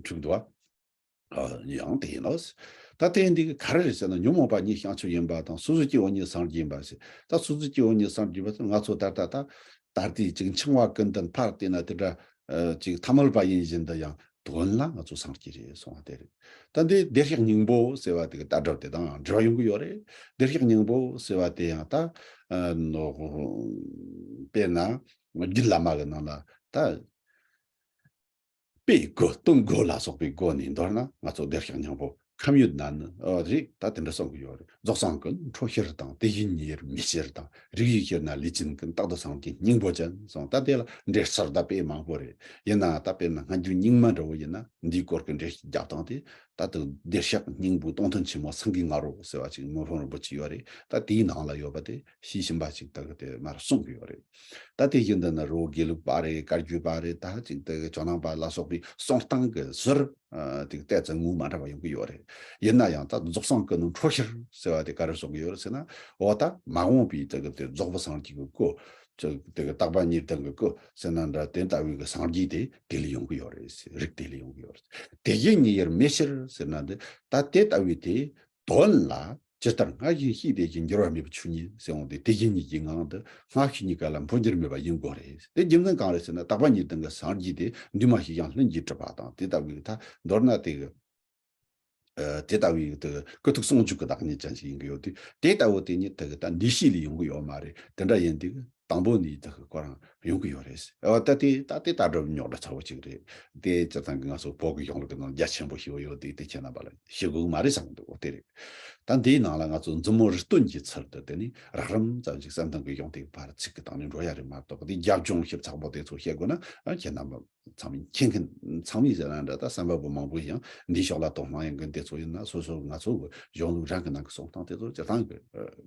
འཁྲུག་འདུག་བ། ཡང་དེ་ཡིན་ནོ། ད་དེ་འདི་ག་རེ་རེད་ཟེར་ན། ཉོན་མོངས་པ་ཉིད་བྱང་ཆུབ་ཡིན་པ་དང་། སོ་སོའི་སྐྱེ་བོ་ཉིད་སངས་རྒྱས་ཡིན་པ་ཟེར། ད་སོ་སོའི་སྐྱེ་བོ་ཉིད་སངས་རྒྱས་པ་ཟེར། ང་ཚོ་ད་ལྟ་ད་ད་ལྟའི་ཅིག་འཆིང་བ་ཀུན་ལྡན་ཕར་བལྟས་ན་དེ་འདྲ་ཅིག་ཐ་མལ་པ་ཡིན་བཞིན་དུ་ཡང་དོན་ལ་ང་ཚོ་སངས་རྒྱས་རེད་གསུང་བ་དེ་རེད། ད་འདི་བདེ་གཤེགས་སྙིང་པོ་ཟེར་བ་དེ་གི་ལྟ་གྲུབ་དེ་དང་འབྲེལ་བ་ཡོང་གི་ཡོད་རེད། བདེ་གཤེགས་སྙིང་པོ་ཟེར་བ་དེ་ཡང་ད་ཨ་ནོ་དཔེར་ན་རྒྱུད་བླ་མ་གི་ནང་ལ་ད་དཔེའི་སྒོ་སྟོང་སྒོ་ལ་སོགས་པའི་སྒོ་ནས་མདོར་ན་ང་ཚོ་བདེ་གཤེགས་སྙིང་པོ་ཁམས་ཡོད་ན་ནི་ཨ་རེད། ད་དེ་འདྲ་གསུང་གི་ཡོད་རེད། རྫོགས་སངས་ཀུན་འཕྲོ་ཤེར་དང་། དེ་བཞིན་ཉིད་དབྱེར་མེད་ཕྱིར་དང་། རིགས་ཡོད་ཤེར་ན་ལས་ཅན་ཀུན། རྟག་ཏུ་སངས་རྒྱས་སྙིང་པོ་ཅན་གསུངས། ད་དེ་ལ་འགྲེལ་ཚུལ་ད་དཔེ་མང་པོ་རེད། ཡིན་ནའང་ད་དཔེར་ན་སྔ་འགྱུར་རྙིང་མ་འདྲ་བོ་ཡིན་ན་འདིའི་སྐོར་གྱི་འགྲེལ་བཤད་རྒྱབ་སྟངས་དེ། ད་དུང་བདེ་གཤེགས་སྙིང་པོའི་སྟོང་ཐུན་ཆེན་མོ་སེང་གེའི་ང་རོ་ཟེར་བ་ཅིག་མི་ཕམ་རིན་པོ་ཆེ་ཡོད་རེད། ད་དེའི་ནང་ལ་ཡོད་པ་དེ་ཤེས་བཞིན་པ་ཅིག་ད་གི་དེ་མར་གསུང་གི་ཡོད་རེད། ད་དེ་བཞིན་དུ་ནི་རི་བོ་དགེ་ལུགས་པ་རེད། བཀའ་བརྒྱུད་པ་རེད། ད་ཅིག་དེ་གི་ཇོ་ནང་པ་ལ་སོགས་པའི་གསུང་སྟངས་ཀྱི་ཟུར་ཨ་དེ་གི་ཏོག་ཙམ་ངོ་མ་འདྲ་བ་ཡོང་གི་ཡོད་རེད། ཡིན་ན་ཡང་ད་རྫོགས་སངས་ཀུན་འཕྲོ་ཤེར་ཟེར་བ་དེ་ག་རེ་གསུང་གི་ཡོད་རེད་ཟེར་ན། འོ་ད་མ་འོངས་པའི་དེ་གི་དེ་རྫོགས་པའི་སངས་རྒྱས་ཀྱི་སྐུ། ཅིག་དེ་གི་རྟག་པ་གཉིས་ལྡན་གྱི་སྐུ་ཟེར་ན་འདྲ། དེ་ལྟ་བུའི་གི་སངས་རྒྱས་དེ་དེ་ལས་ཡོང་གི་ཡོད་རེད། རིགས་དེ་ལས་ཡོང་གི་ཡོད་རེད། དེ་བཞིན་ཉིད་དབྱེར་མེད་ཕྱིར་ཟེར་ན་འདི་ད་དེ་ལྟ་བུའི་དེ་དོན་ལ་ཇི་ལྟར་སྔར་བཞིན་ཤེས་དེ་བཞིན་འགྱུར་བ་མེད་པར་ཆོས་ཉིད་ཟེར་འོང་དུས། དེ་བཞིན་ཉིད་ཀྱི་ངང་དུ་སྔར་བྱས་གཉིས་ཀ་ལ་འཕོ་འགྱུར་མེད་པ་ཡིན་དགོས་རེད། དེ་རྒྱུ་མཚན་གང་རེད་ཟེར་ན། རྟག་པ་གཉིས་ལྡན་གྱི་སངས་རྒྱས་དེ་འདུས་མ་བྱས་ཀྱང་ལྷུན་གྱིས་གྲུབ་པ་དང་། དེ་ལྟ་བུའི་ད་མདོར་ན་དེ་གི་ཨ་དེ་ལྟ་བུའི་དེ་ཀུན་ཐུག་ཟུང་འཇུག་གི་བདག་ཉིད་ཅན་ཞིག་ཡིན་གྱི་ཡོད་དུས། དེ་ལྟ་བུ་དེ་ཉིད་དེ་གི་ད་འདུས་བྱས་ལས་ཡོང་གི་ཡོད་མ་རེད། དེ་འདྲ་ཡིན་དུས་དང་པོ་ནས་དེ་གི་ཁོ་རང་ཡོང་གི་ཡོད་རེད། འོ་ད་དེ་ད་དེ་ལྟ་གྲུབ་རྙོག་དྲ་ཚ་བོ་ཅིག་རེད། དེ་སྤྱིར་བཏང་གི་ང་ཚོ་བོད་ཀྱི་གཞུང་ལུགས་ཀྱི་ནང་རྒྱ་ཆེན་པོ་ཞེ་པོ་ཡོད་དེ། དེ་ཁྱེད་རྣམ་པ་ལ་ཞུ་དགོས་མ་རེད་བསམ་གི་འདུག། འོ་དེ་རེད། ད་འདིའི་ནང་ལ་ང་ཚོ་མཛུབ་མོ་རི་སྟོན་གྱི་ཚུལ་དུ་དེ་ནི་རགས་རིམ་ཙམ་ཞིག་བསམ་གཏན་གྱི་གཞུང་དེ་ཕར་ཚིག་གི་སྟེང་ནས་འགྲོ་ཡ་རེད་མ་གཏོགས། དེ་རྒྱབ་ལྗོངས་ཞིབ་ཚགས་པོ་དེ་ཚོ་བཤད་དགོས་ན་ཨ་ཁྱེད་རྣམ་པ་ཚང་མས་མཁྱེན་མཁན། ཚང་མས་ཟེར་ན་འདྲ། ད་བསམ་པ་པོ་མང་པོ་ཡང་འདིའི་ཕྱོགས་ལ་དོ་སྣང་ཡོད་མཁན་དེ་ཚོ་ཡིན་ན། སོ་སོ་ང་ཚོ་གི་གཞུང་ལུགས་རང་གི་ནང་གི་གསུང་སྟངས་དེ་ཚོ་སྤྱིར་བཏང་གི་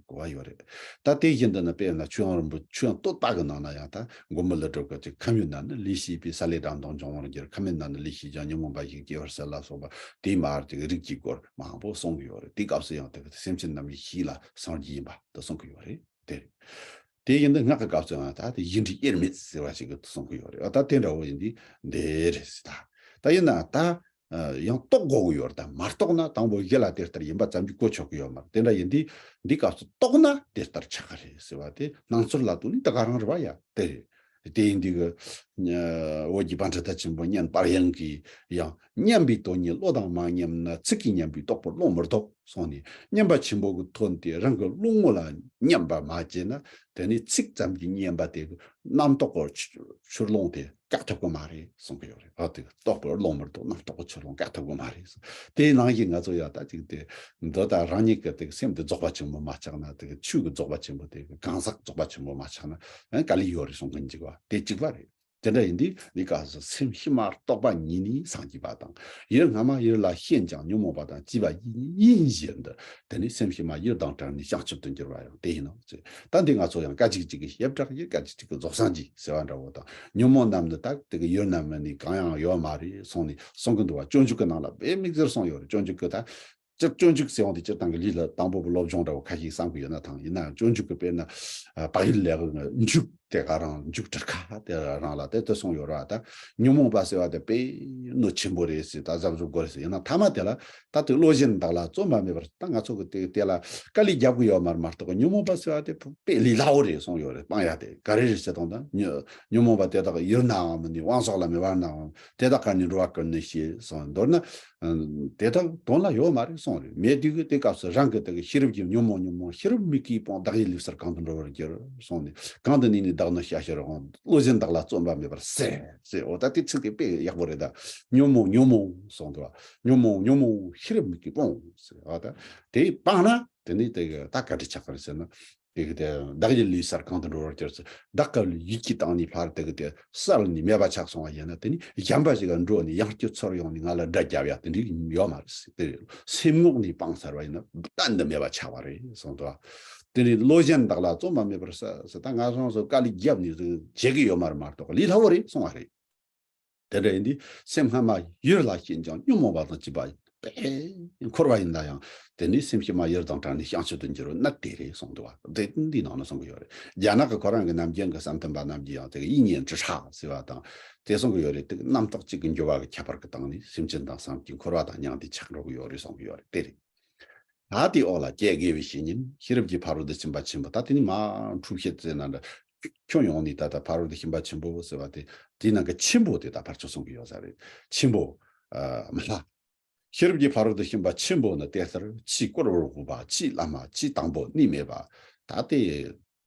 གོ་བ་ཡོད་རེད། ད་དེ་བཞིན་དུ་ནི་དཔེར་ན་ཆོས་དབྱིངས་རིན་པོ་ཆོས་དབྱིངས་བསྟོད་པ་གི་ནང་ན་ཡང་ད་མགོན་པོ་ཀླུ་སྒྲུབ་ཀྱི་ཅིག་ཁམས་ཡོད་ན་ནི་ལས་བྱས་པས། ས་ལས་དགྲ་དང་འབྱུང་བར་འགྱུར། ཁམས་མེད་ན་ནི་ལས་བྱས་ཀྱང་། ཉོན་མོངས་པ་ཞིག་སྐྱེ་བར་བྱེད་ལ་སོགས་པ། དེའི་མར་ཅིག་རིགས་ཀྱི་སྐོར་མང་པོ་གསུང་གི་ཡོད་རེད། དེའི་སྐབས་སུ་ཡང་དེ་གི་སེམས་ཅན་རྣམས་ཀྱི་ཤེས་ལ་སངས་རྒྱས་ཡིན་པ་དེ་གསུང་གི་ཡོད་རེད། དེ་རེད། དེ་ཡིན་དུས་སྔགས་ཀྱི་སྐབས་སུ་ཡང་ད་དེ་གཞི་འབྲས་དབྱེར་མེད་ཟེར་བ་ཞིག་གི་གསུང་གི་ཡོད་རེད། ད་དེ་འདྲ་བོ་ཡིན་དུས་འདི་རེད་ཟེར། ད་ད་ཡིན་ན་ད་ ཡང་རྟོགས་དགོས་ཀྱི་ཡོད་རེད། ད་མ་རྟོགས་ན་དང་པོ་གཞི་ལ་དེ་ལྟར་ཡིན་པ་ཙམ་གྱིས་གོ་ཆོད་ཀྱི་ཡོད་མ་རེད། དེ་འདྲ་ཡིན་དུས་འདི་སྐབས་སུ་རྟོགས་ན་དེ་ལྟར་ཆགས་ཀྱི་རེད་ཟེར་བ་དེ་སྣང་ཚུལ་ལ་ལྟོས་ནས་དེ་ག་རང་རེད་བ། ཡ་དེ་རེད། དེ་ཡིན་དུས་ཀྱི་བོད་ཀྱི་པཎ་ཌི་ཏ་ཆེན་པོ་གཉན་པར་ཡང་གིས་ཡང་མཉམ་པའི་དོན་ཉིད་བློ་དང་མ་མཉམ་ན། ཚིག་གིས་མཉམ་པའི་རྟོགས་པར་རློམ་མི་ལྡོག་གསུངས་ནས། མཉམ་པ་ཆེན་པོ་གི་དོན་དེ་རང་གི་བློ་ངོ་ལ་མཉམ་པར་མ་བྱས་ན། དེ་ནི་ཚིག་ཙམ་གྱིས་མཉམ་པ་དེ་གི་རྣམ་རྟོག་གི་ཆུ་ཆུར་ལོང་དེ་བཀག་ཐུབ་ཀྱི་མ་རེད་གསུང་གི་ཡོད་རེད། ཨ་དེ་རྟོགས་པར་རློམ་མི་ལྡོག་རྣམ་རྟོག་གི་ཆུར་ལོང་བཀག་ཐུབ་ཀྱི་མ་རེད་གསུང་། དེའི་ནང་བཞིན་ང་ཚོ་ཡང་ད་ཅིག་དེ་འདི་ལྟར་རང་ཉིད་ཀྱི་དེ་སེམས་དེ་རྫོགས་པ་ཆེན་པོ་མ་ཆགས་ན། དེ་ཆོས་ཀྱི་རྫོགས་པ་ཆེན་པོ་དེ་གང་ཟག་རྫོགས་པ་ཆེན་པོ་མ་ཆགས་ན་ཨ་དཀའ་ལས་ཡོད་རེད་གསུང་གི་འཇུག་པ་དེ་གཅིག་པ་རེད། དེ་འདྲ་ཡིན་དུས་འདི་སྐབས་སུ་སེམས་ཕྱི་མ་རྟོག་པ་ཉིད་ནི་སངས་རྒྱས་པ་དང་། ཡུལ་སྔ་མ་ཡུལ་ལ་ཞེན་ཅིང་ཉོན་མོངས་པ་དང་བཅས་པ་ཡིན་བཞིན་དུ། དེ་ནི་སེམས་ཕྱི་མ་ཡུལ་དང་བྲལ་ནས་བྱང་ཆུབ་ཏུ་འགྱུར་བ་ཡང་དེ་ཡིན་ནོ། ད་འདི་ང་ཚོ་ཡང་སྐད་ཅིག་གཅིག་གིས་ཞེ་དྲག་གིས་སྐད་ཅིག་གཅིག་གིས་རྫོགས་སངས་རྒྱས་ཟེར་བ་འདྲ་བོ་དང་། ཉོན་མོངས་རྣམས་ནི་ད་དེ་གི་ཡུལ་རྣམས་ནི་གང་ཡང་ཡོད་མ་རེད་གསུངས་ནས་གསུང་གི་འདུག་བ། སྤྱོད་འཇུག་གི་ནང་ལ་དཔེ་མིག་སེར་གསུངས་ཡོད་རེད། སྤྱོད་འཇུག་གི་ད། སྤྱིར་སྤྱོད་འཇུག་ཟེར་བ་དེ་སྤྱིར་བཏང་གི་ལུས་ལ་དང་པོ་བུ་སློབ་སྦྱོང་འདྲ་བོ་ཁ་ཤས་བསམ་གི་ཡོད་ན་ཐང་། ཡིན་ན་སྤྱོད་འཇུག་གི་དཔེར་ན་ཨ་བག་ཡོད་ལས་འཇུག་དེ་ག་རང་འཇུག་དྲི་ཁ་དེ་རང་ལ་དེ་ལྟར་གསུངས་ཡོད་ར། ད་ཉོན་མོངས་པ་ཟེར་བ་དེ་དཔེ་གནོད་ཆེན་པོ་རེད་ཟེར། ད་གཟབ་གཟབ་དགོས་རེད་ཟེར། ཡིན་ན་ཐ་མ་དེ་ལ་ད་དེ་བློ་གཞན་བདག་ལ་རྩོད་པ་མེད་པར། ད་ང་ཚོ་གི་དེ་དེ་ལ་དཀའ་ལས་རྒྱབ་གི་ཡོད་མ་རེད། མ་གཏོགས་ཉོན་མོངས་པ་ཟེར་བ་དེ་དཔེ་ལས་སླ་བོ་རེད་གསུངས་ཡོད་རེད། སྤང་ཡ་དེ་ག་རེ་རེད་ཟེར་དང་། ད་ཉོན་ཉོན་མོངས་པ་དེ་དག་ཡུལ་ནའང་མིན་ནས། དབང་སོགས་ལ་མེད་པར་སྣང་། དེ་དག་གར་ནི་འགྲོ་བ་ཀུན་ནི་ཞེས་གསུངས། མདོར་ན། ཨ་དེ་དག་དོན་ལ་ཡོད་མ་རེད་གསུངས་རེད། མེད་དུས་ཀྱི་དེ་སྐབས་སུ་རང་གི་དེ་གི་ཤེས་རབ་ཀྱིས་ཉོན་མོངས་ཉོན་མོངས་ཤེས་རབ་མིག་གིས་སྤོང་། བདག་ཡིད་ལུས་གསལ་གང་དུ་འགྲོ་བར་འགྱུར་གསུངས་ནས། གང་དུ་གནས་ནས་བདག་ནི་བྱ་ཕྱིར་འོང་། བློ་གཞན་བདག་ལ་རྩོད་པ་མེད་པར་གསལ་ཟེར། འོ་ད་དེ་ཚིག་དེ་དཔེ་ཡག་པོ་རེད། ད་ཉོན་མོངས་ཉོན་མོངས་གསུངས་འདུག་བ། ཉོན་མོངས་ཉོན་མོངས་ཤེས་རབ་མིག་གིས་སྤོང་ཟེར། འོ་ད་དེ་སྤངས་ན་དེ་ནི་དེ་གི་ད་ག་འདྲ་ཆགས་ཀྱི་རེད་ཟེར་ན། དེ་གི་དེ་བདག་ཡིད་ལུས་གསལ་གང་དུ་འགྲོ་བར་འགྱུར་ཟེར། བདག་གི་ཡིད་ཀྱི་སྟེང་ནས་ཕར་དེ་གི་དེ་གསལ་ནས་མེད་པ་ཆགས་སོང་བ་ཡིན་ན། དེ་ནི་གཞན་པ་ཞིག་ག་འགྲོ་ནས་ཡང་བསྐྱར་ཚུར་ཡོང་ནས་ང་ལ་དགྲ་རྒྱབ་ཡ་དེ་འདྲ་ཡོད་མ་རེད་ཟེར། དེ་སེམས་ངོགས་ནས་སྤངས་ཚར་བ་ཡིན་ན་གཏན་དུ་མེད་པ་ཆགས་པ་རེད་གསུངས་འདུག་བ། དེ་ནི་བློ་གཞན་བདག་ལ་རྩོད་པ་མེད་པར་གསལ་ཟེར། ད་ང་རང་ཚོ་དཀའ་ལས་རྒྱབ་ནས་བྱེད་ཀྱི་ཡོད་མ་རེད། མ་གཏོགས་ལས་སླ་བོ་རེད་གསུངས་པ་རེད། དེ་འདྲ་ཡིན་དུས་སེམས་སྔ་མ་ཡུལ་ལ་ཞེན་ཅིང་ཉོན་མོངས་པ་དང་བཅས་པ་དཔེ་འཁོར་བ་ཡིན་ན་ཡང་། དེ་ནི་སེམས་ཕྱི་མ་ཡུལ་དང་བྲལ་ནས་བྱང་ཆུབ་ཏུ་འགྱུར་བ་ནི་དེ་རེད་གསུངས་འདུག་བ། དེ་འདི་ནང་ན་གསུང་གི་ཡོད་རེད། རྒྱ་ནག་གི་ཁོ་རང་གི་ནམ་རྒྱུན་གྱི་བསམ་གཏན་པ་རྣམས་ཀྱིས་ཡང་དེ་གི་一念之差ཟེར་བ་དང་དེ་གསུང་གི་ཡོད་རེད། དེ་གི་རྣམ་རྟོག་གཅིག་གི་འགྱུར་བ་གི་ཁྱད་པར་གྱི་སྟེང་ནས་སེམས་ཅན་དང་བསམ་གྱིས་འཁོར་བ་དང་མཉམ་དུ་ཆགས་འགྲོ་གི་ཡོད་རེད་གསུང་གི་ཡོད་རེད། དེ་རེད། ད་དེའི་འོག་ལ་ཀྱེ་དགེ་བའི་བཤེས་གཉེན། ཤེས་རབ་ཀྱི་ཕ་རོལ་ཏུ་ཕྱིན་པ་ཆེན་པོ། ད་དེ་ནི་མ་འཁྲུལ་བཤད་ཟེར་ན་འདྲ། ཁྱོན་ཡོངས་ནས་ད་ལྟ་ཕ་རོལ་ཏུ་ཕྱིན་པ་ཆེན་པོ་ཟེར་བ་དེ་དེའི་ནང་གི་ཆེན་པོ་དེ་ད་ཕར་ཚུར་གསུང་གི་ཡོད་ས་རེད། ཆེན་པོ་ཨ་མ་ལྷ། ཤེས་རབ་ཀྱི་ཕ་རོལ་ཏུ་ཕྱིན་པ་ཆེན་པོ་ནི་དེ་ལྟར་ཕྱིས་བསྐོར་བར་དགོངས་པ། ཕྱིས་བླ་མ། ཕྱིས་དང་པོ་གནས་མེད་པ། ད་དེ་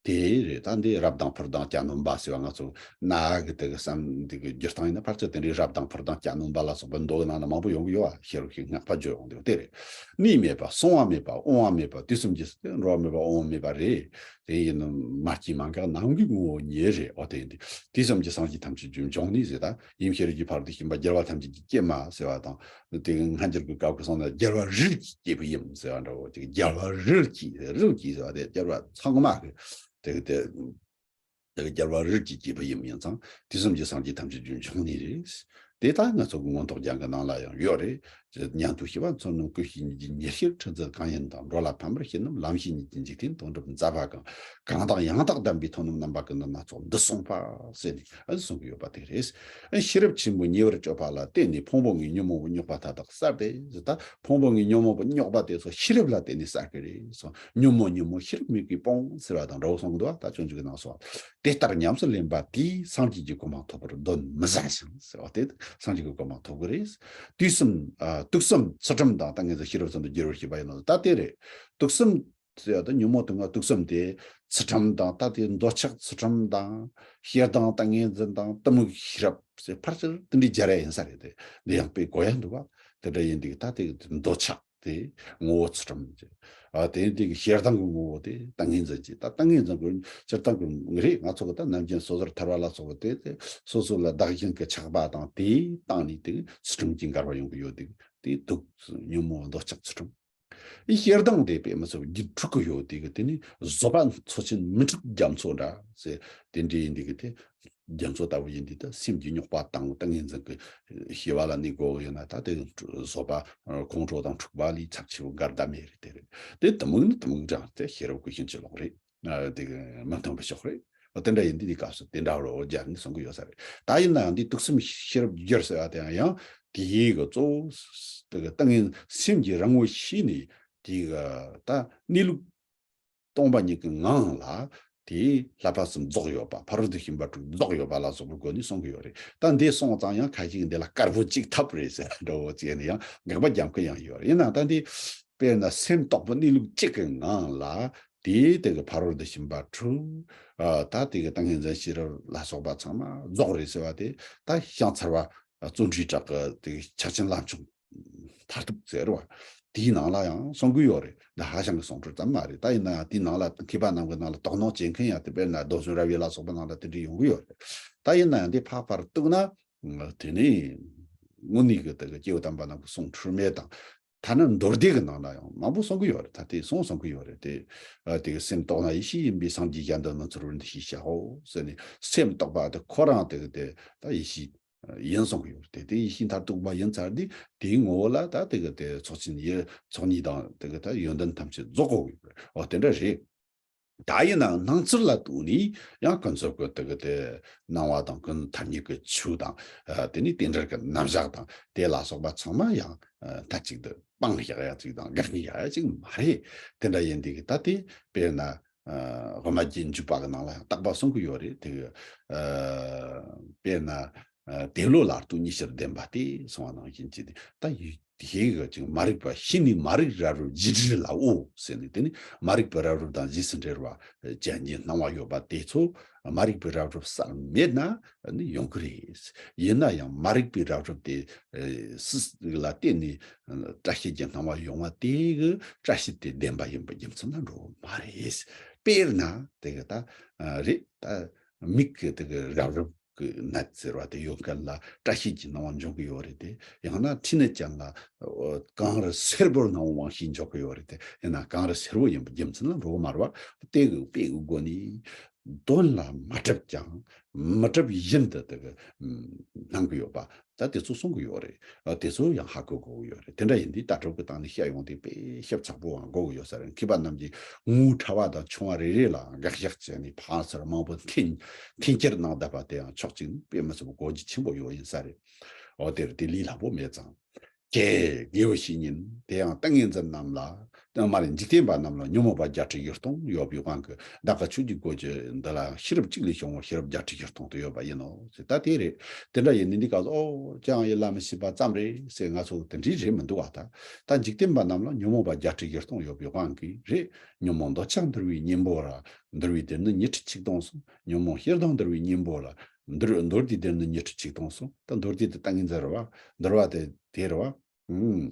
དེ་རེད། ད་འདི་རབ་དང་ཕུར་དང་གྱ་ནོམ་པ་ཟེར་བ་ང་ཚོ་ནང་གི་དེ་གི་བསམ་འདི་གི་བསྒྱུར་སྟངས་ཡིན་ན་ཕལ་ཆེར་དེ་འདྲའི་རབ་དང་ཕུར་དང་གྱ་ནོམ་པ་ལ་སོགས་པ་མདོ་གི་ནང་ན་མང་པོ་ཡོང་གི་ཡོད་ཨ། ཤེས་རབ་ཀྱི་སྔགས་པ་བརྗོད་ཡོང་དེ་དེ་རེད། གནས་མེད་པ། སོང་བ་མེད་པ། འོང་བ་མེད་པ། དུས་གསུམ་གྱི་འགྲོ་བ་མེད་པ་འོང་བ་མེད་པ་རེད། དེ་ཡིན་ནམ་མ་སྐྱེས་མ་འགགས་ནམ་མཁའི་ངོ་བོ་ཉིད་རེད། འོ་དེ་ཡིན་དུས་དུས་གསུམ་གྱི་སངས་རྒྱས་ཐམས་ཅད་རྒྱུ་འབྱུང་གནས་ཟེར། ད་ཡུམ་ཤེས་རབ་ཀྱི་ཕ་རོལ་ཏུ་ཕྱིན་པ་རྒྱལ་བ་ཐམས་ཅད་ཀྱི་སྐྱེད་མ་ཟེར་བ་དང་། དེ་སྔ་འགྱུར་གྱི་སྐབས་ཀྱི་སོང་ན་རྒྱལ་བ་རིལ་གྱིས་སྐྱེས་པའི་ཡུམ་ཟེར་བ་འདྲ་བོ། དེ་རྒྱལ་བ་རིལ་གྱིས་རིལ་གྱིས་ཟེར་བ་དེ་རྒྱལ་བ་ཚང་མ་གི་དེ་གི་དེ་དེ་གི་རྒྱལ་བ་རིལ་གྱིས་སྐྱེས་པའི་ཡུམ་ཡིན་ཙང་དུས་གསུམ་གྱི་སངས་རྒྱས་ཐམས་ཅད་རྒྱུ་འབྱུང་གནས་རེད། དེ་ད་ང་ཚོ་གི་མངོན་རྟོགས་རྒྱན་གྱི་ནང་ལ་ཡང་ཡོད་རེད། ཉན་ཐོས་ཤེས་པ་མཚོན་རྣམས། ཀུན་ཤེས་ཉིད་ཀྱི་ཉེར་ཤེས་ཁྲི་འཛིན་གང་ཡིན་དང་། འགྲོ་ལ་ཕན་པར་ཤེས་རྣམས་ལམ་ཤེས་ཉིད་ཀྱི་འཇིག་རྟེན་དོན་གྲུབ་མཛད་པ་གང་། གང་དང་ཡང་དག་ལྡན་པའི་དོན་རྣམས་རྣམ་པ་ཀུན་ཏུ་སྣ་ཚོགས་འདི་གསུངས་པ་ཟེར་ནས་ཨ་གསུང་གི་ཡོད་པ་དེ་རེད། ཨ་ཤེས་རབ་ཆེན་པོས་ཉེ་བར་སྤྱོད་པ་ལ་བརྟེན་ནས་ཕུང་པོ་ལྔའི་ཉོན་མོངས་པའི་རྙོག་པ་མཐའ་དག་བསལ་ཏེ་ཟེར། ད་ཕུང་པོ་ལྔའི་ཉོན་མོངས་པའི་རྙོག་པ་དེ་ཚོ་ཤེས་རབ་ལ་བརྟེན་ནས་བསལ་གི་རེད་གསུངས། ཉོན་མོངས་ཉོན་མོངས་ཤེས་རབ་མིག་གིས་སྤོང་ཟེར་བ་དང་འདྲ་བོ་གསུང་གི་འདུག་བ། ད་སྤྱོད་འཇུག་གི་ནང་སོགས་དེ་ལྟར་ཉམས་སུ་ལེན་པ་དེས་སངས་རྒྱས་ཀྱི་གོ་འཕང་ཐོབ་པར་གདོན་མི་ཟ་ཞིང་ཟེར་བ་དེ་སངས་རྒྱས་ཀྱི་གོ་འཕང་ཐོབ་གི་རེད། དུས་གསུམ་ཨ་དུག་གསུམ་ཚུལ་ཁྲིམས་དང་ཏིང་ངེ་འཛིན་ཤེས་རབ་གསུམ་དུ་བསྒྱུར་བར་བྱེད་པ་ཡིན་ནོ། ད་དེ་རེད། དུག་གསུམ་ཟེར་བ་དང་ཉོན་མོངས་དུག་ལྔ་དུག་གསུམ་དེ་ཚུལ་ཁྲིམས་དང་། ད་དེ་འདོད་ཆགས་ཚུལ་ཁྲིམས་དང་། ཞེ་སྡང་ཏིང་ངེ་འཛིན་དང་གཏི་མུག་ཤེས་རབ་ཟེར་ཕལ་ཆེར་དེ་འདྲའི་སྦྱར་ཡ་ཡིན་ས་རེད་དེ། འདི་ཡང་དཔེ་གོ་ཡ་འདུག་བ། དེ་འདྲ་ཡིན་དུས་ད་དེ་འདོད་ཆགས་དེ་ངོ་བོ་ཚུལ་ཁྲིམས་ཟེར། ཨ་དེ་ཡིན་དུས་ཀྱི་ཞེ་སྡང་གི་ངོ་བོ་དེ་ཏིང་ངེ་འཛིན་གྱི། ད་ཏིང་ངེ་འཛིན་གྱི་སྤྱིར་བཏང་གི་རེད། ང་ཚོ་གི་ད་ནམ་རྒྱུན་སོ་སོར་ཐར་པ་ལ་སོགས་པ་དེ་དེ་སོ་སོ་ལ་བདག་གཞན་གྱི་ཆགས་པ་དང་དེའི་སྟེང་ནས་དེ་ཚུལ་ཁྲིམས་ཀྱི་འགལ་བ་ཡོང་གི་ཡོད་དེ། དེ་དུག་ཉོན་མོངས་འདོད་ཆགས་ཚུལ་ཁྲིམས། ཨི་ཞེ་སྡང་དེ་དཔེ་མི་སྲིད་པ་སྒྱུ་འཁྲུག་གི་ཡོད་དེ་གི། དེ་ནི་བཟོད་པ་མཚོ་ཆེན་མི་འཁྲུགས་རྒྱ་མཚོ་འདྲ་ཟེར། དེ་འདྲའི་ཡིན་དེ་གི་དེ་རྒྱ་མཚོ་ལྟ་བུ་ཡིན་དེ། ད་སེམས་ཀྱི་རྙོག་པ་དང་ཏིང་ངེ་འཛིན་གྱི་ཞི་བ་ལ་གནས་དགོས་ཡོད་ན། ད་དེ་བཟོད་པ་ཁོང་ཁྲོ་དང་འཁྲུག་པ་ལས་ཚབས་ཆེ་བ་འགལ་ཟླ་མེད་རེད། དེ་རེད། དེ་གཏི་མུག་ནི་གཏི་མུག་འདྲ། དེ་ཤེས་རབ་ཀྱི་ཤིན་ཅི་ལོག་རེད། ཨ་དེ་གི་མི་མཐུན་པའི་ཕྱོགས་རེད། འོ་དེ་འདྲ་ཡིན་དེ་དེ་སྐབས་སུ་དེ་འདྲ་བར་འོ་སྦྱར་ནས་གསུང་གི་ཡོད་ས་རེད། ད་ཡིན་ནའང་འདི་དུག་གསུམ་ཤེས་རབ་བསྒྱུར་ཟེར་བ་དེ་ཡང་ཡང་། དེའི་གི་གཙོ་བོ་དེ་གི་ཏིང་ངེ་སེམས་ཀྱི་རང་ངོ་ཤེས་ནས་དེའི་གི་ད་གནས་ལུགས་སྟོང་པ་ཉིད་ཀྱི་ངང་ལ་དེའི་བསླབ་པ་གསུམ་རྫོགས་ཡོད་པ། ཕ་རོལ་ཏུ་ཕྱིན་པ་དྲུག་རྫོགས་ཡོད་པ་ལ་སོགས་པའི་སྒོ་ནས་གསུང་གི་ཡོད་རེད། ད་འདི་སོང་ཙང་ཡང་ཁ་ཤས་ཀྱིས་འདི་ལ་དཀར་པོ་གཅིག་ཐབས་རེད་ཟེར་འདྲ་བོ་བྱས་ནས་ཡང་དགག་པ་རྒྱབ་མཁན་ཡང་ཡོད་རེད། ཡིན་ནའང་ད་འདི་དཔེར་ན་སེམས་རྟོགས་པ་གནས་ལུགས་གཅིག་གི་ངང་ལ་དེའི་སྟེང་གི་ཕ་རོལ་ཏུ་ཕྱིན་པ་དྲུག་ཨ་ད་དེ་གི་ཏིང་ངེ་འཛིན་ཤེས་རབ་ལ་སོགས་པ་ཚང་མ་རྫོགས་རེད་ཟེར་བ་དེ། ད་བྱང་ཚར་བ་བརྩོན་འགྲུས་གྲགས་ཀྱི་དེ་ཕྱག་ཆེན་ལམ་མཆོག་མཐར་ཐུག་ཟེར་བ་དེའི་ནང་ལ་ཡང་གསུང་གི་ཡོད་རེད། འདི་ཧྭ་ཤང་གི་གསུང་སྒྲོས་ཙམ་མ་རེད། ད་ཡིན་ན་ཡང་དེའི་ནང་ལ་མཁས་པ་རྣམས་ཀྱི་ནང་ལ་དོ་སྣང་བྱེད་མཁན་ཡང་དེ་དཔེར་ན་རྡོར་འཛིན་རབ་དབྱེ་ལ་སོགས་པ་ནང་ལ་དེ་འདྲ་ཡོང་གི་ཡོད་རེད། ད་ཡིན་ན་ཡང་འདི་ཕར་ཕར་གཏུགས་ན་དེ་ནི་དངོས་གནས་ཀྱི་དེ་གི་སྐྱེས་བུ་དམ་པ་རྣམས་ཀྱི་གསུང་འཁྲུལ་མེད་དང་། ཐ་ན་མདོ་སྡེ་གི་ནང་ལ་ཡང་མང་པོ་གསུང་གི་ཡོད་རེད། ད་དེ་གསུང་གསུང་གི་ཡོད་རེད་དེ། ཨ་དེ་གི་སེམས་རྟོགས་ན་ཡེ་ཤེས་ཡིན་པས། སངས་རྒྱས་གཞན་དུ་མི་འཚོལ་བར་འདི་ཞེས་བྱའོ་ཟེར་ནས། སེམས་རྟོགས་པ་དེ་ཁོ་རང་དེ་གི་དེ་ད་ཡེ་ཤེས་ཡིན་གསུང་གི་ཡོད་རེད་དེ། དེ་ཡེ་ཤེས་མཐར་ཐུག་པ་ཡིན་ཚར་དུས་དེའི་ངོ་བོ་ལ་ད་དེ་གི་དེ་ཚོགས་ཆེན་ཡེ་ཚོགས་གཉིས་དང་དེ་གི་ད་ཡོན་ཏན་ཐམས་ཅད་རྫོགས་དགོས་ཀྱི་ཡོད་རེད། འོ་དེ་འདྲ་རེད། ད་ཡིན་ནའང་སྣང་ཚུལ་ལ་ལྟོས་ནས་ཡང་ཀུན་རྫོབ་ཀྱི་དེ་གི་དེ་སྣང་བ་དང་། ཀུན་ཐ་སྙད་ཀྱི་ཆོས་དང་། ཨ་དེ་ནས་རྟེན་འབྲེལ་གྱི་རྣམ་གཞག་དང་དེ་ལ་སོགས་པ་ཚང་མ་ཡང་ཨ་མཐའ་གཅིག་ཏུ་སྤང་བཞག་ཡ་ཅིག་དང་དགག་ནི་ཡ་ཅིག་མ་རེད། དེ་འདྲ་ཡིན་དུས་ཀྱི་ད་དེ་དཔེར་ན་ཨ་དབུ་མ་རྒྱན་འཇུག་པ་གི་ནང་ལ་ཡང་དག་པ་གསུང་གི་ཡོད་རེད། དེ་གི་ཨ་དཔེར་ན། ཨ་དེ་བློ་ལ་ལྟོས་ཉིད་ཕྱིར་བདེན་པ་སྟེ་གསུངས་པ་ནང་བཞིན་གྱི་དེ་ད་ཡུལ་དེ་ཞིག་ཅིག་མ་རིག་པ་ཤེས་ནས་མ་རིག་རབ་རིབ་རྗེས་འབྲེལ་ལའོ་ཟེར་ནས། དེ་ནི་མ་རིག་པའི་རབ་རིབ་དང་རྗེས་སུ་འབྲེལ་བ་ཅན་གྱི་སྣང་བ་ཡོད་པ་དེ་ཚོ་མ་རིག་པའི་རབ་རིབ་བསལ་མེད་ན་ནི་ཡོང་གི་རེད། ཡིན་ན་ཡང་མ་རིག་པའི་རབ་རིབ་དེ་ཨ་སུ་ལ་བརྟེན་ནས་ཨ་བཀྲ་ཤིས་ཀྱི་སྣང་བ་ཡོང་བ་དེ་གི་བཀྲ་ཤིས་དེ་བདེན་པ་ཡིན་པའི་རྒྱུ་མཚན་ལ་འགྲོ་གི་མ་རེད། དཔེར་ན་དེ་གི་ད་ཨ་རེད། ད་མིག་གི་དེ་གི་རབ་རིབ་གི་ནད་ཟེར་བ་དེ་ཡོད་མཁན་ལ་བཀྲ་ཤིས་ཀྱི་སྣང་བ་འབྱུང་གི་ཡོད་རེད་དེ། ཡང་ན་མཁྲིས་ནད་ཅན་ལ་ཨོ་གངས་རི་སེར་པོར་སྣང་བའི་དབང་ཤེས་འཇོག་གི་ཡོད་རེད་དེ། ཡིན་ན་གངས་རི་སེར་པོ་ཡིན་པའི་རྒྱུ་མཚན་ལ་འགྲོ་གི་མ་རེད་བ། དེ་གི་དཔེ་གི་སྒོ་ནས་དོན་ལ་མ་གྲུབ་ཀྱང་མི་གྲུབ་བཞིན་དུ་དེ་གི་ཨམ་སྣང་གི་ཡོད་པ། ད་དེ་ཚོ་གསུང་གི་ཡོད་རེད། ཨ་དེ་ཚོ་ཡང་ཧ་གོ་དགོས་ཀྱི་ཡོད་རེད། དེ་འདྲ་ཡིན་དུས་ལྟ་གྲུབ་ཀྱི་སྟེང་ནས་བཤད་ཡོང་དུས་དཔེ་ཞིབ་ཚགས་པོའང་དགོས་ཀྱི་ཡོད་ས་རེད། མཁས་པ་རྣམས་ཀྱིས་ངོ་བོ་ཕྲ་བ་དང་ཆུང་བ་རེ་རེ་ལ་དགག་བཞག་བྱས་ནས་ཕར་ཚུར་མང་པོ་འཐེན་འཐེན་འཁྱེར་གནང་བསྡད་པ་དེ་ཡང་ཕྱོགས་གཅིག་ནས་དཔེ་མི་སྲིད་པའི་གོ་རྒྱུ་ཆེན་པོ་ཡོད་ཡིན་ས་རེད། འོ་དེར་དེ་ལས་སླ་པོ་མེད་ཙང་། ཀྱེ་དགེ་བའི་བཤེས་གཉེན། དེ་ཡང་ཏིང་ངེ་འཛིན་རྣམས་ལ། མ་རེད། འཇིག་རྟེན་པ་རྣམས་ལ་ཉོན་མོངས་པ་བརྒྱད་ཁྲི་བཞི་སྟོང་ཡོད་པའི་དབང་གིས། བདག་གིས་ཆོས་ཀྱི་སྒོ་འདི་ལ་ཤེས་རབ་གཅིག་ལས་བྱུང་བའི་ཤེས་རབ་བརྒྱད་ཁྲི་བཞི་སྟོང་དུ་ཡོད་པ་ཡིན་ནོ་ཟེར། ད་དེ་རེད། དེ་འདྲ་ཡིན་ནི་འདི་ག་ཚོད་ཨོ་ཅང་ཡིད་ལ་མི་བྱེད་པ་ཙམ་རེད་ཟེར་ང་ཚོ་དེ་འདྲའི་རེད་མི་འདུག་བ། ད་ད་འཇིག་རྟེན་པ་རྣམས་ལ་ཉོན་མོངས་པ་བརྒྱད་ཁྲི་བཞི་སྟོང་ཡོད་པའི་དབང་གིས་རེད། ཉོན་མོངས་འདོད་ཆགས་འདུལ་བའི་གཉེན་པོ་ལ། འདུལ་བའི་དེ་ནི་ཉི་ཁྲི་ཆིག་སྟོང་གསུངས། ཉོན་མོངས་ཞེ་སྡང་འདུལ་བའི་གཉེན་པོ་ལ། འདུལ་མདོ་སྡེའི་དེ་ནི་ཉི་ཁྲི་ཆིག་སྟོང་གསུངས། ད་མདོ་སྡེ་དེ་ཏིང་ངེ་འཛིན་རེད་བ། འདུལ་བ་དེ་དེ་རེད་བ། ཨུམ།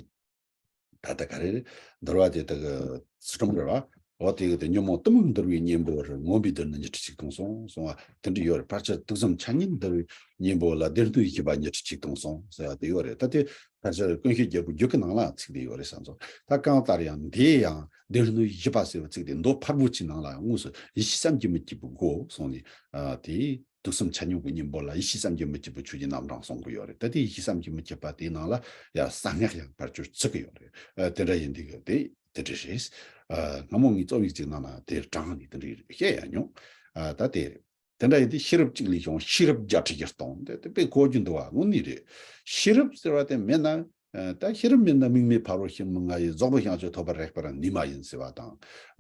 ད་ལྟ་ག་རེ་རེད། འདུལ་བ་དེ་དག་གི་ཚུལ་ཁྲིམས་རེད་བ། འོ་དེ་གི་དེ་ཉོན་མོངས་གཏི་མུག་འདུལ་བའི་གཉེན་པོ་རེད། མངོན་པའི་དེ་ནི་ཉི་ཁྲི་ཆིག་སྟོང་གསུངས་གསུངས་བ་དེ་འདྲ་ཡོད་རེད། ཕལ་ཆེར་དུག་གསུམ་ཆ་མཉམ་འདུལ་བའི་གཉེན་པོ་ལ། སྡེ་སྣོད་བཞི་པ་ཉི་ཁྲི་ཆིག་སྟོང་གསུངས་ཟེར་བ་དེ་ཡོད་རེད། ད་དེ་ཕལ་ཆེར་ཀུན་མཁྱེན་རྒྱལ་པོའི་རྒྱུད་ཀྱི་ནང་ལ་ཚིག་དེ་ཡོད་རེད་བསམ་སོང་། ད་གང་ལྟར་ཡང་འདི་ཡང་སྡེ་སྣོད་བཞི་པ་ཟེར་བའི་ཚིག་དེ་མདོ་ཕལ་པོ་ཆེའི་ནང་ལ་དངོས་སུ་ཡེ་ཤེས་བསམ་གྱིས་མི་ཁྱབ་པའི་སྒོ་གསུངས་ནས། ཨ་དེ་དུག་གསུམ་ཆ་མཉམ་གྱི་གཉེན་པོ་ལ་ཡེ་ཤེས་བསམ་གྱིས་མི་ཁྱབ་པའི་ཆོས་ཀྱི་རྣམ་གྲངས་གསུང་གི་ཡོད་རེད། ད་དེ་ཡེ་ཤེས་བསམ་གྱིས་མི་ཁྱབ་པ་དེའི་ནང་ལ་ཡང་གསང་སྔགས་ཡང་བར་གཅོད་བྱེད་ཀྱི་ཡོད་རེད། ཨ་དེ་འདྲ་ཡིན་དུས་ཀྱི་དེ་དེ་འདྲ་རེད། ཨ་སྔ་མོ་ངས་རྩོམ་ཡིག་ཅིག་ནང་ན་དེ་དྲངས་ནས་དེ་འདྲ་བཤད་ཡ་མྱོང་། ཨ་ད་དེ་རེད། དེ་འདྲ་ཡིན་དུས་ཤེས་རབ་གཅིག་ལས་བྱུང་བའི་ཤེས་རབ་བརྒྱད་ཁྲི་བཞི་སྟོང་དེ་དེ་དཔེ་གོ་རྒྱུ་འདུག་བ། དངོས་གནས་རེད། ཤེས་རབ་ཟེར་བ་དེ་མེད་ན། ཨ་ད་ཤེས་རབ་མེད་ན་དམིགས་མེད་ཕ་རོལ་ཕྱིན་མི་མངའ་ཡི། རྫོགས་པའི་བྱང་ཆུབ་ཐོབ་པར་རིགས་པ་རང་ནུས་མ་ཡིན་ཟེར་བ་དང་།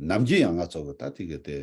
ནམ་རྒྱུན་ཡང་ང་ཚོ་གི་ད་དེ་གི་དེ་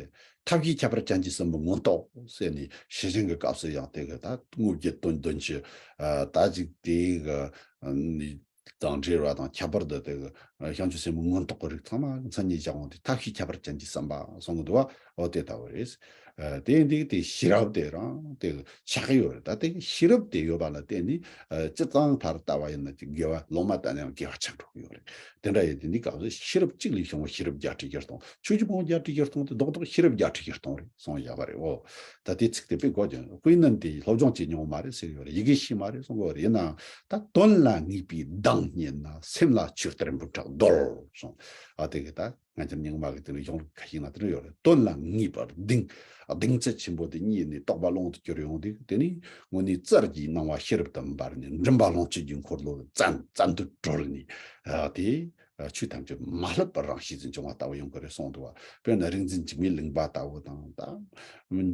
ཐབས་ཤེས་ཁྱད་པར་ཅན་གྱི་གསུམ་པོ་མངོན་རྟོགས་ཟེར་ནས་ཤེས་བཞིན་གྱི་སྐབས་སུ་ཡང་དེ་གི་ད་དངོས་བརྒྱད་དོན་བདུན་གྱི་ཨ་ད་ཅིག་དེ་གི་ཨ་ནི་དང་འབྲེལ་བ་དང་ཁྱད་པར་དུ་དེ་གི་བྱང་ཆུབ་སེམས་དཔའི་མངོན་རྟོགས་ཀྱི་རིགས་ཚང་མ་མཚན་ཉིད་བཞག་འོང་དུས་ཐབས་ཤེས་ཁྱད་པར་ཅན་གྱི་བསམ་པ་གསུང་གི་འདུག་བ། འོ་དེ་ལྟ་བུ་རེད། ཨ་དེ་ཡིན་དུས་དེ་ཤེས་རབ་དེ་རང་དེ་ཆགས་ཀྱི་ཡོད་རེད། ད་དེ་ཤེས་རབ་དེ་ཡོད་པ་ལ་བརྟེན་ནས་ཨ་སྤྱིར་བཏང་ཕར་ལྟ་བ་ཡིན་ན་དགེ་བ་ལོག་མ་ལྟ་ན་ཡང་དགེ་བ་ཆགས་འགྲོ་གི་ཡོད་རེད། དེ་འདྲ་ཡིན་དུས་འདི་སྐབས་སུ་ཤེས་རབ་གཅིག་ལས་བྱུང་བའི་ཤེས་རབ་བརྒྱད་ཁྲི་བཞི་སྟོང་། ཆོས་ཀྱི་ཕུང་པོ་བརྒྱད་ཁྲི་བཞི་སྟོང་དེ་རྡོག་རྡོག་ཤེས་རབ་བརྒྱད་ཁྲི་བཞི་སྟོང་རེད་གསུངས་བཞག་པ་རེད། འོ་ད་དེ་ཚིག་དེ་དཔེ་གོ་ཀྱང་དཔེ་ནི་འདི་སློབ་སྦྱོང་བྱེད་མྱོང་མ་རེད་ཟེར་གི་ཡོད་རེད། ཡི་གེ་ཤེས་མ་རེད་གསུང་གི་ཡོད་རེད། ཡིན་ནའང་ད་དོན་ལ་ངེས་པའི་གདེང་རྙེད་ན། སེམས་ལ་ཆོས་གཏེར་འབུམ་ཕྲག་རྡོལ་གསུངས། ཨ་དེ་གི་ད་སྔ་འགྱུར་རྙིང་མ་གི་དེ་ནི་གཞུང་ལུགས་ཁ་ཤས་ན་དེ་འདྲ་ཡོད་རེད། དོན་ལ་ངེས་པར་གདེང་གདེང་ཚད་ཆེན་པོ་དེ་རྙེད་ནས་རྟོགས་པ་ཀློང་དུ་གྱུར་ཡོང་དུས། དེ་ནི་དངོས་གནས་རྩལ་གྱི་སྣང་བ་ཤེས་རབ་ཏུ་འབར་ནས། མགྲིན་པ་ལོངས་སྤྱོད་ཀྱི་འཁོར་ལོ་བཙན་བཙན་དུ་གྲོལ་ནས། ཨ་དེ་ ཆོས་ཐམས་ཅད་མ་བསླབ་པར་རང་ཤེས་སུ་འབྱུང་བ་ལྟ་བུ་ཡོང་གི་རེད་གསུངས་འདུག་བ། དཔེར་ན་རིག་འཛིན་འཇིགས་མེད་གླིང་པ་ལྟ་བུ་དང་ད་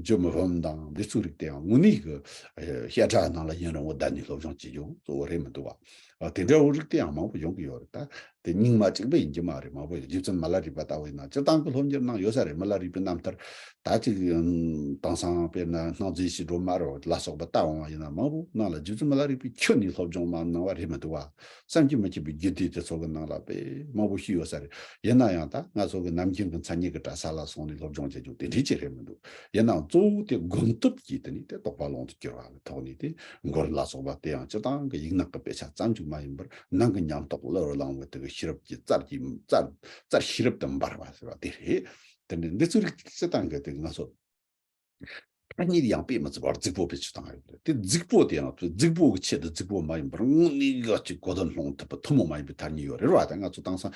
འཇོམས་འོམ་དང་འདི་ཚོའི་རིགས་དེ་ཡང་དངོས་གནས་ཀྱི་བཤད་གྲྭ་ནང་ལ་ཡུན་རིང་བོ་བསྡད་ནས་སློབ་སྦྱོང་བྱེད་རྒྱུ་གཙོ་བོ་རེད་མི་འདུག་བ། དེ་འདྲ་བོ་རིགས་དེ་ཡང་མང་པོ་ཡོང་གི་ཡོད་རེད་ད། དེ་རྙིང་མ་གཅིག་པ་ཡིན་གྱི་མ་རེད། མང་པོ་ཡོད། རྗེ་བཙུན་མི་ལ་རས་པ་ལྟ་བུ་ཡིན་ན་སྤྱིར་བཏང་གི་སློབ་གཉེར་གནང་ཡོད་ས་རེད། མི་ལ་རས་པའི་རྣམ་ཐར་ད་ཅིག་དེང་སང་དཔེར་ན་སྣང་མཛད་ཞི་ཁྲོ་དམར་བ་ལ་སོགས་པ་ལྟ་འོང་བ་ཡིན་ན་མང་པོ་ནང་ལ་རྗེ་བཙུན་མི་ལ་རས་པས་ཁྱོན་ནས་སློབ་སྦྱོང་མ་གནང་བ་རེད་མི་འདུག་བ། བསམ་གྱིས་མི་ཁྱབ་པའི་རྒྱུད་སྡེ་དེ་ཚོ་གི་ནང་ལ་དཔེ་མང་པོ་ཞིག་ཡོད་ས་རེད། ཡིན་ན་ཡང་ད་ང་ཚོ་གི་ནམ་རྒྱུན་གྱི་མཚན་ཉིད་ཀྱི་གྲྭ་ས་ལ་སོང་ནས་སློབ་སྦྱོང་བྱེད་རྒྱུ་དེ་འདྲའི་ཅིག་རེད་མི་འདུག་ཡིན་ནའང་གཙོ་བོ་དེ་སྒོམ་སྟོབས་ཀྱིས་དེ་ནས་དེ་རྟོགས་པ་ཀློང་དུ་གྱུར་བ་གི་ཐོག་ནས་དེ་མགུར་ལ་སོགས་པ་དེ་ཡང་སྤྱིར་བཏང་གི་ཡིག་ནག་གི་དཔེ་ཆ་ཙམ་ཅིག་མ་ཡིན་པར་ནང་གི་ཉམས་རྟོགས་བློར་བསླངས་པའི་དེ་གི་ཤེས་རབ་ཀྱི་རྩལ་གྱིས་རྩལ་རྩལ་ཤེས་རབ་ཏུ་འབར་བ་ཟེར་བ་དེ་རེད། དེ་ནས་འདི་ཚོའི་རིགས་སྤྱིར་བཏང་གི་དེ་ང་ཚོ་ཐ་སྙད་ཡང་དཔེ་མི་སྲིད་པར་རྫིག་པོ་བེད་སྤྱོད་བཏང་ཡོད་རེད། དེ་རྫིག་པོ་དེ་ཡང་རྫིག་པོ་གི་ཆེད་དུ་རྫིག་པོ་མ་ཡིན་པར་དངོས་གནས་གི་ཅིག་གོ་དོན་སློང་ཐུབ་པ་ཐུན་མོང་མ་ཡིན་པའི་ཐ་སྙད་ཡོད་རེད་བ། ད་ང་ཚོ་དེང་སང་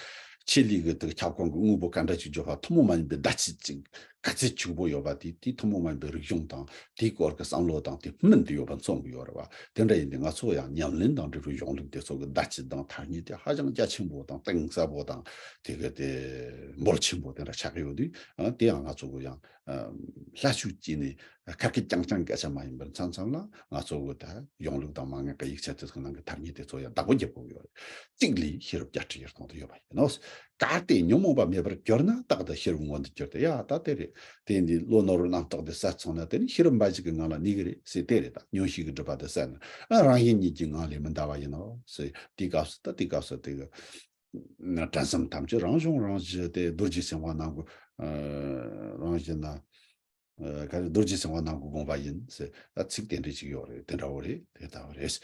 ཆེད་ལས་གི་དེ་ཁྱབ་ཁོངས་གི་དངོས་པོ་ག་འདྲ་ཅིག་བརྗོད་པ་ཐུན་མོང་མ་ཡིན་པའི་བརྡ་ཆད་ཅིག་ག་ཚད་ཕྱུག་པོ་ཡོད་པ་དེ་དེ་ཐུན་མོང་མ་ཡིན་པའི་རིག་གཞུང་དང་དེའི་སྐོར་གྱི་བསམ་བློ་དང་དེ་སྨིན་དུ་ཡོད་པ་མཚོན་གྱི་ཡོད་རེད་བ། དེ་འདྲ་ཡིན་དུས་ང་ཚོ་ཡང་ཉམས་ལེན་དང་འབྲེལ་བའི་གཞུང་ལུགས་དེ་ཚོ་གི་བརྡ་ཆད་དང་ཐ་སྙད་དེ་ཧ་ཅང་རྒྱ་ཆེན་པོ་དང་གཏིང་ཟབ་པོ་དང་དེ་གི་དེ་འབོར་ཆེན་པོ་དེ་འདྲ་ཆགས་ཀྱི་ཡོད་དུས་དེ་ཡང་ང་ཚོ་གི་ཡང་སླ་ཤོས་ཀྱིས་ནི་ཁ་སྐད་རྐྱང་རྐྱང་སྐད་ཆ་མ་ཡིན་པར་མཚམས་མཚམས་ལ་ང་ཚོ་གི་ད་གཞུང་ལུགས་དང་མན་ངག་གི་ཡིག་ཆ་དེ་ཚོ་ནང་གི་ཐ་སྙད་དེ་ཚོ་ཡང་བདག་པོ་རྒྱབ་དགོས་ཀྱི་ཡོད་རེད། གཅིག་ལས་ཤེས་རབ་བརྒྱད་ཁྲི་ཡར་གཏོང་དུ་ཡོད་པ་ཡིན་ནོ། གལ་ཏེ་ཉོན་མོངས་པ་མེད་པར་གྱུར་ན་རྟག་ཏུ་ཤེས་རབ་མངོན་དུ་གྱུར་ཏེ། ཡ་ད་དེ་རེད། དེ་འདི་བློ་ནོར་རྣམ་རྟོག་དེ་བསལ་སོང་ན་དེ་ནི་ཤེས་རབ་འབའ་ཞིག་གི་ངང་ལ་གནས་ཀྱི་རེད་ཟེར། དེ་རེད། ད་ཉོན་ཤེས་ཀྱི་སྒྲིབ་པ་དེ་བསལ་ན་ཨ་རང་བཞིན་ཉིད་ཀྱི་ངང་ལས་མི་འདའ་བ་ཡིན་ནོ་ཟེར། དེའི་སྐབས་སུ་ད་དེའི་སྐབས་སུ་དེ་གི་དྲན་གསུམ་ཐམས་ཅད་རང་བྱུང་རང་བཞིན་ཏེ། རྡོ་རྗེ་སེམས་དཔའ་རྣམས་ཀྱི་རང་བཞིན་ན། ཨ་ག་རེ། རྡོ་རྗེ་སེམས་དཔའ་རྣམས་ཀྱི་དགོངས་པ་ཡིན་ཟེར། ད་ཚིག་དེ་འདྲ་ཅིག་ཡོད་རེད། དེ་འདྲ་བོ་རེད། དེ་ལྟ་བུ་རེད།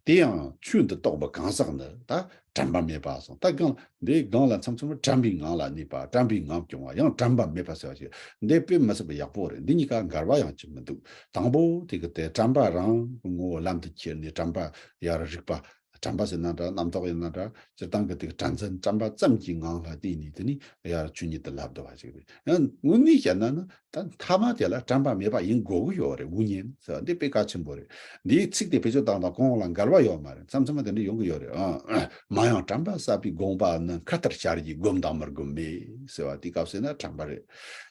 དེ་ཡང་ཆོས་འདི་རྟོགས་པ་གང་ཟག་ནི། ད་དྲན་པ་མེད་པ་སོང་། ད་གང་འདི་གང་ལ་མཚམས་མཚམས་དྲན་པའི་ངང་ལ་གནས་པ། དྲན་པའི་ངང་སྐྱོང་བ། ཡང་དྲན་པ་མེད་པ་ཟེར་བ་ཞིག་འདི་དཔེ་མི་སྲིད་པ་ཡག་པོ་རེད། འདི་གཉིས་ཀ་འགལ་བ་ཡང་ཅིག་མི་འདུག་དང་པོ་དེ་གི་དེ་དྲན་པ་རང་གི་ངོ་བོ་ལམ་དུ་ཁྱེར་ནས་དྲན་པ་ཡར་རིག་པ། དྲན་པ་ཟེར་ན་འདྲ། རྣམ་རྟོག་ཡིན་ན་འདྲ། སྤྱིར་བཏང་གི་དེ་གི་དྲན་འཛིན་དྲན་པ་ཙམ་གྱི་ངང་ལ་བལྟས་ནས་དེ་ནི་ཡར་ཆོས་ཉིད་དུ་ལབ་བསྡད་པ་ཞིག་རེད། ཡང་དངོས་གནས་བཤད་ན་ནི་ད་མཐའ་མ་དེ་ལ་དྲན་པ་མེད་པ་ཡིན་དགོས་ཀྱི་ཡོད་རེད། དབུ་བརྙེས་ཟེར་བ་འདི་དཔེ་གལ་ཆེན་པོ་རེད། འདིའི་ཚིག་དེ་བེད་སྤྱོད་བཏང་དང་གོང་ལ་འགལ་བ་ཡོད་མ་རེད། མཚམས་མཚམས་དེ་འདྲ་ཡོང་གི་ཡོད་རེད། ཨ་མ་ཡང་དྲན་པ་བསལ་བའི་དགོངས་པ་ནི། མཁའ་ལྟར་ཤར་གྱིས་བསྒོམ་དང་མི་བསྒོམ་མེད་ཟེར་བ་དེའི་སྐབས་སུ་ན་དྲན་པ་རེད།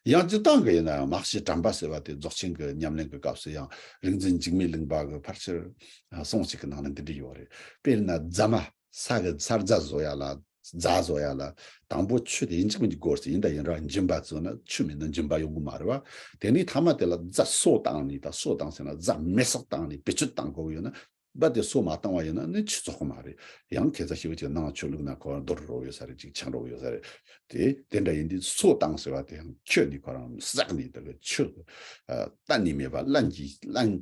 ཡང་སྤྱིར་བཏང་གི་ཡིན་ན་ཡང་མ་གཞི་དྲན་པ་ཟེར་བ་དེ་རྫོགས་ཆེན་གྱི་ཉམས་ལེན་གྱི་སྐབས་སུ་ཡང་རིག་འཛིན་འཇིགས་མེད་གླིང་པ་གི་ཕལ་ཆེར་གསུང་ཞིག་གི་ནང་ན་འདི་འདྲ་ཡོད་རེད། དཔེར་ན་རྫ་མ། ས་གི་ས་རྫ་བཟོ་ཡ་ལ། རྫ་བཟོ་ཡ་ལ། དང་པོ་ཆུ་དེ་ཡིན་གཅིག་མིན་གཅིག་དགོས་ཟེར། ཡིན་ད་ཡིན་ར་འཇིམ་པ་བཟོ་ན་ཆུ་མེད་ན་འཇིམ་པ་ཡོང་གི་མ་རེད་བ། དེ་ནས་མཐའ་མ་དེ་ལ་རྫ་སོ་བཏང་ནས། ད་སོ་བཏང་ཟེར་ན་རྫ་མེ་སྲེག་བཏང་ནས་བེད་སྤྱོད་བཏང་དགོས་ཡོད་ན། རྦད་དེ་སོ་མ་བཏང་བ་ཡིན་ན་ནི་ཆུ་བཙོག་གི་མ་རེད། ཡང་ཁ་སང་ཞེ་པོ་ཅིག་ནང་ཆུ་བླུགས་ན་ཁོ་རྡོ་རུ་རོ་ཡོད་ས་རེད། ཅིག་ཆང་རོ་ཡོད་ས་རེད། དེ་དེ་འདྲ་ཡིན་དུས་སོ་བཏང་ཟེར་བ་དེ་ཡང་ཁྱོད་ནི་ཁོ་རང་བསྲེགས་ནས་དེ་གི་ཆུ་གཏན་ནས་མེད་པ། རླན་གྱིས་རླན་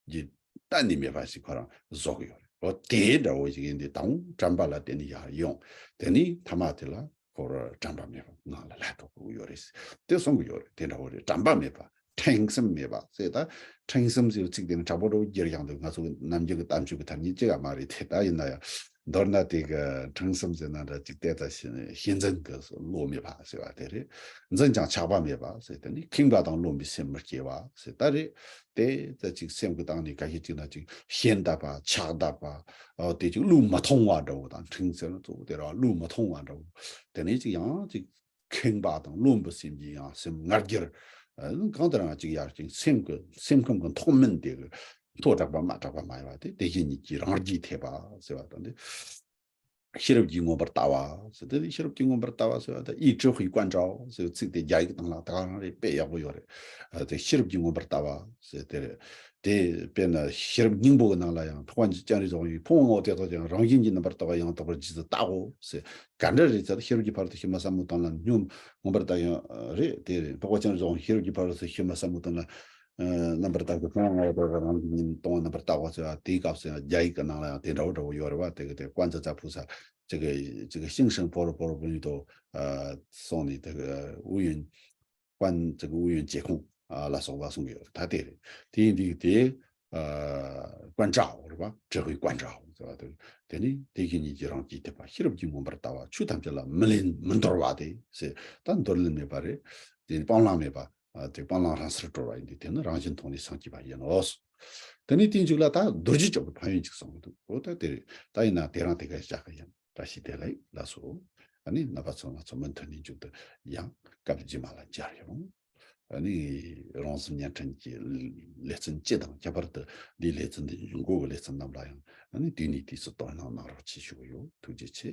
གྱི་གཏན་ནས་མེད་པ་ཞིག་ཁོ་རང་བཟོ་གི་ཡོད་རེད། འོ་དེ་འདྲ་བོ་ཞིག་ཡིན་དུས་དང་པོ་དྲན་པ་ལ་བརྟེན་ནས་ཡར་ཡོང་། དེ་ནས་མཐའ་མ་དེ་ལ་ཁོ་རང་དྲན་པ་མེད་པ་ངང་ལ་ལྷག་དགོས་ཀྱི་ཡོད་རེད། དེ་གསུང་གི་ཡོད་རེད། དེ་འདྲ་བོ་རེད། དྲན་པ་མེད་པ། ཕྲེང་གསུམ་མེད་པ་ཟེར། ད་ཕྲེང་གསུམ་ཟེར་བའི་ཚིག་དེ་ནི་དྲག་པོ་འདྲ་བོ་བསྒྱུར་ཡང་འདུག་ང་ཚོ་ནམ་རྒྱུན་གྱི་གཏམ་རྒྱུད་ཀྱི་ཐ་སྙད་ཅིག་ཡང་མ་རེད་དེ། ད་ཡིན་ན་ཡང་མདོར་ན་དེ་གི་ཕྲེང་གསུམ་ཟེར་ན་འདྲ་ཅིག་དེ་ད་ཤེས་འཛིན་གྱི་བློ་མེད་པ་ཟེར་བ་དེ་རེད། འཛིན་ཀྱང་ཆགས་པ་མེད་པ་ཟེར། དེ་ནི་ཁེངས་པ་དང་རློམ་པའི་སེམས་མི་སྐྱེ་བ་ཟེར། ད་རེད། དེ་ད་ཅིག་སེམས་ཀྱི་སྟེང་ནས་ཁ་ཤས་ཅིག་ན་ཅིག་ཞེན་ལྡན་པ། ཆགས་ལྡན་པ། ཨ་དེ་ཅིག་བློས་མི་ཐོངས་པ་འདྲ་བོ་དང་། ཕྲེང་ཟེར་ན་གཙོ་བོ་དེ་ར་བློས་མི་ཐོངས་པ་འདྲ་བོ། དེ་ནས་ཅིག་ཡང་ཅིག་ཁེངས་པ་དང་རློམ་པའི་སེམས་ཀྱི་ཡང་སེམས་ང་རྒྱལ། ཨ་གང་ལྟར་ཡང་ཅིག་ཡར་ཅིག་སེམས་ཀྱི་སེམས་ཁམས་ཀྱི་མཐོ་དམན་དེ་གི་མཐོ་དྲགས་པ་དམའ་དྲགས་པ་མ་ཡིན་པ་དེ། དེ་བཞིན་ཉིད་ཀྱི་རང་རྒྱུད་ཐེག་པ་ཟེར་བ་དང་དེ། ཤེས་རབ་ཀྱིས་མངོན་པར་ལྟ་བ་ཟེར་དེ། ཤེས་རབ་ཀྱིས་མངོན་པར་ལྟ་བ་ཟེར་བ་དེ། 以智慧观照ཟེར་བའི་ཚིག་དེ་རྒྱ་ཡིག་ནང་ལ་ད་ག་རང་རེད། དཔེ་ཡག་པོ་ཡོད་རེད། ཨ་དེ་ཤེས་རབ་ཀྱིས་མངོན་པར་ལྟ་བ་ཟེར་དེ་རེད། དེ་དཔེར་ན་ཤེས་རབ་སྙིང་པོ་གི་ནང་ལ་ཡང་འཕགས་པ་སྤྱན་རས་གཟིགས་ཀྱིས། ཕུང་པོ་ལྔ་པོ་དེ་དག་ཀྱང་རང་བཞིན་གྱིས་རྣམ་པར་དག་པ་ཡང་དག་པར་རྗེས་སུ་བལྟའོ་ཟེར། ག་འདྲ་རེད་ཟེར་ན། ཤེས་རབ་ཀྱི་ཕ་རོལ་ཏུ་ཕྱིན་པ་ཟབ་མོ་དོན་ལ་སྙོམས་མངོན་པར་ལྟ་ཡང་རེད། དེ་རེད། འཕགས་པ་སྤྱན་རས་གཟིགས་ཀྱིས་ཤེས་རབ་ཀྱི་ཕ་རོལ་ཏུ་ཕྱིན་པ་ཟབ་མོ་དོན་ལ། ཨ་རྣམ་པར་དག་པའི་ཕུང་པོ་ལྔ་པོ་དག་རང་གི་ཉིད་སྟོང་པ་རྣམ་པར་དག་པ་ཟེར་བ་དེའི་སྐབས་སུ་ཡང་རྒྱ་ཡིག་གི་ནང་ལ་ཡང་དེ་འདྲ་བོ་འདྲ་བོ་ཡོད་རེད་བ། དེ་གི་དེ་观自在菩萨 ཅིག་གི་ཅིག་གི་心生般若波罗蜜多 ཨ་གསུངས་ནས། དེ་གི་无云观 ཅིག་无云皆空 ཨ་ལ་སོགས་པ་གསུང་གི་ཡོད་རེད། ད་དེ་རེད། དེ་ཡིན་དུས་དེ་ཨ་观照 རེད་བ། 智慧观照 ཟེར་བ་དེ། དེ་ནི་དེ་བཞིན་ཉིད་ཀྱི་རང་རྒྱུད་ཐེག་པ། ཤེས་རབ་ཀྱིས་མངོན་པར་ལྟ་བ། ཆོས་ཐམས་ཅད་ལ་མི་ལེན་མི་འདོར་བ་དེ་ཟེར། ད་འདོར་ལེན་མེད་པ་རེད། དེ་སྤང་བླང་མེད་པ། ཨ་དེ་སྤང་བླང་རང་སར་གྲོལ་བ་ཡིན་དུས་དེ་ནི་རང་བཞིན་མཐོང་ནས་སངས་རྒྱས་པ་ཡིན་ནོ། དེ་ནས་དེའི་མཇུག་ལ་ད་རྡོ་རྗེ་སྐྱོབ་པའི་ཕན་ཡོན་ཅིག་གསུངས་འདུག་འོ་ད་དེ་རེད། ད་ཡིན་ན་དེ་རང་དེ་ག་བཞག་གི་ཡིན། བཀྲ་ཤིས་བདེ་ལེགས། ལགས་སོ། ཨ་ནི་རྣམ་པ་ཚོ་ང་ཚོ་མུ་མཐུད་ནས་མཇུག་ཏུ་ཡང་སྐབས་རྗེས་མ་ལ་མཇལ་ཡོང་། ཨ་ནི་རང་སེམས་བརྙན་འཕྲིན་གྱི་ལེ་ཚན་སྤྱི་དང་ཁྱད་པར་དུ་འདིའི་ལེ་ཚན་འདི་མགོ་གི་ལེ་ཚན་རྣམས་ལ་ཡང་ཨ་ནི་དུས་ནས་དུས་སུ་དོ་སྣང་གནང་རོགས་ཞེས་ཞུ་གི་ཡོད། ཐུགས་རྗེ་ཆེ།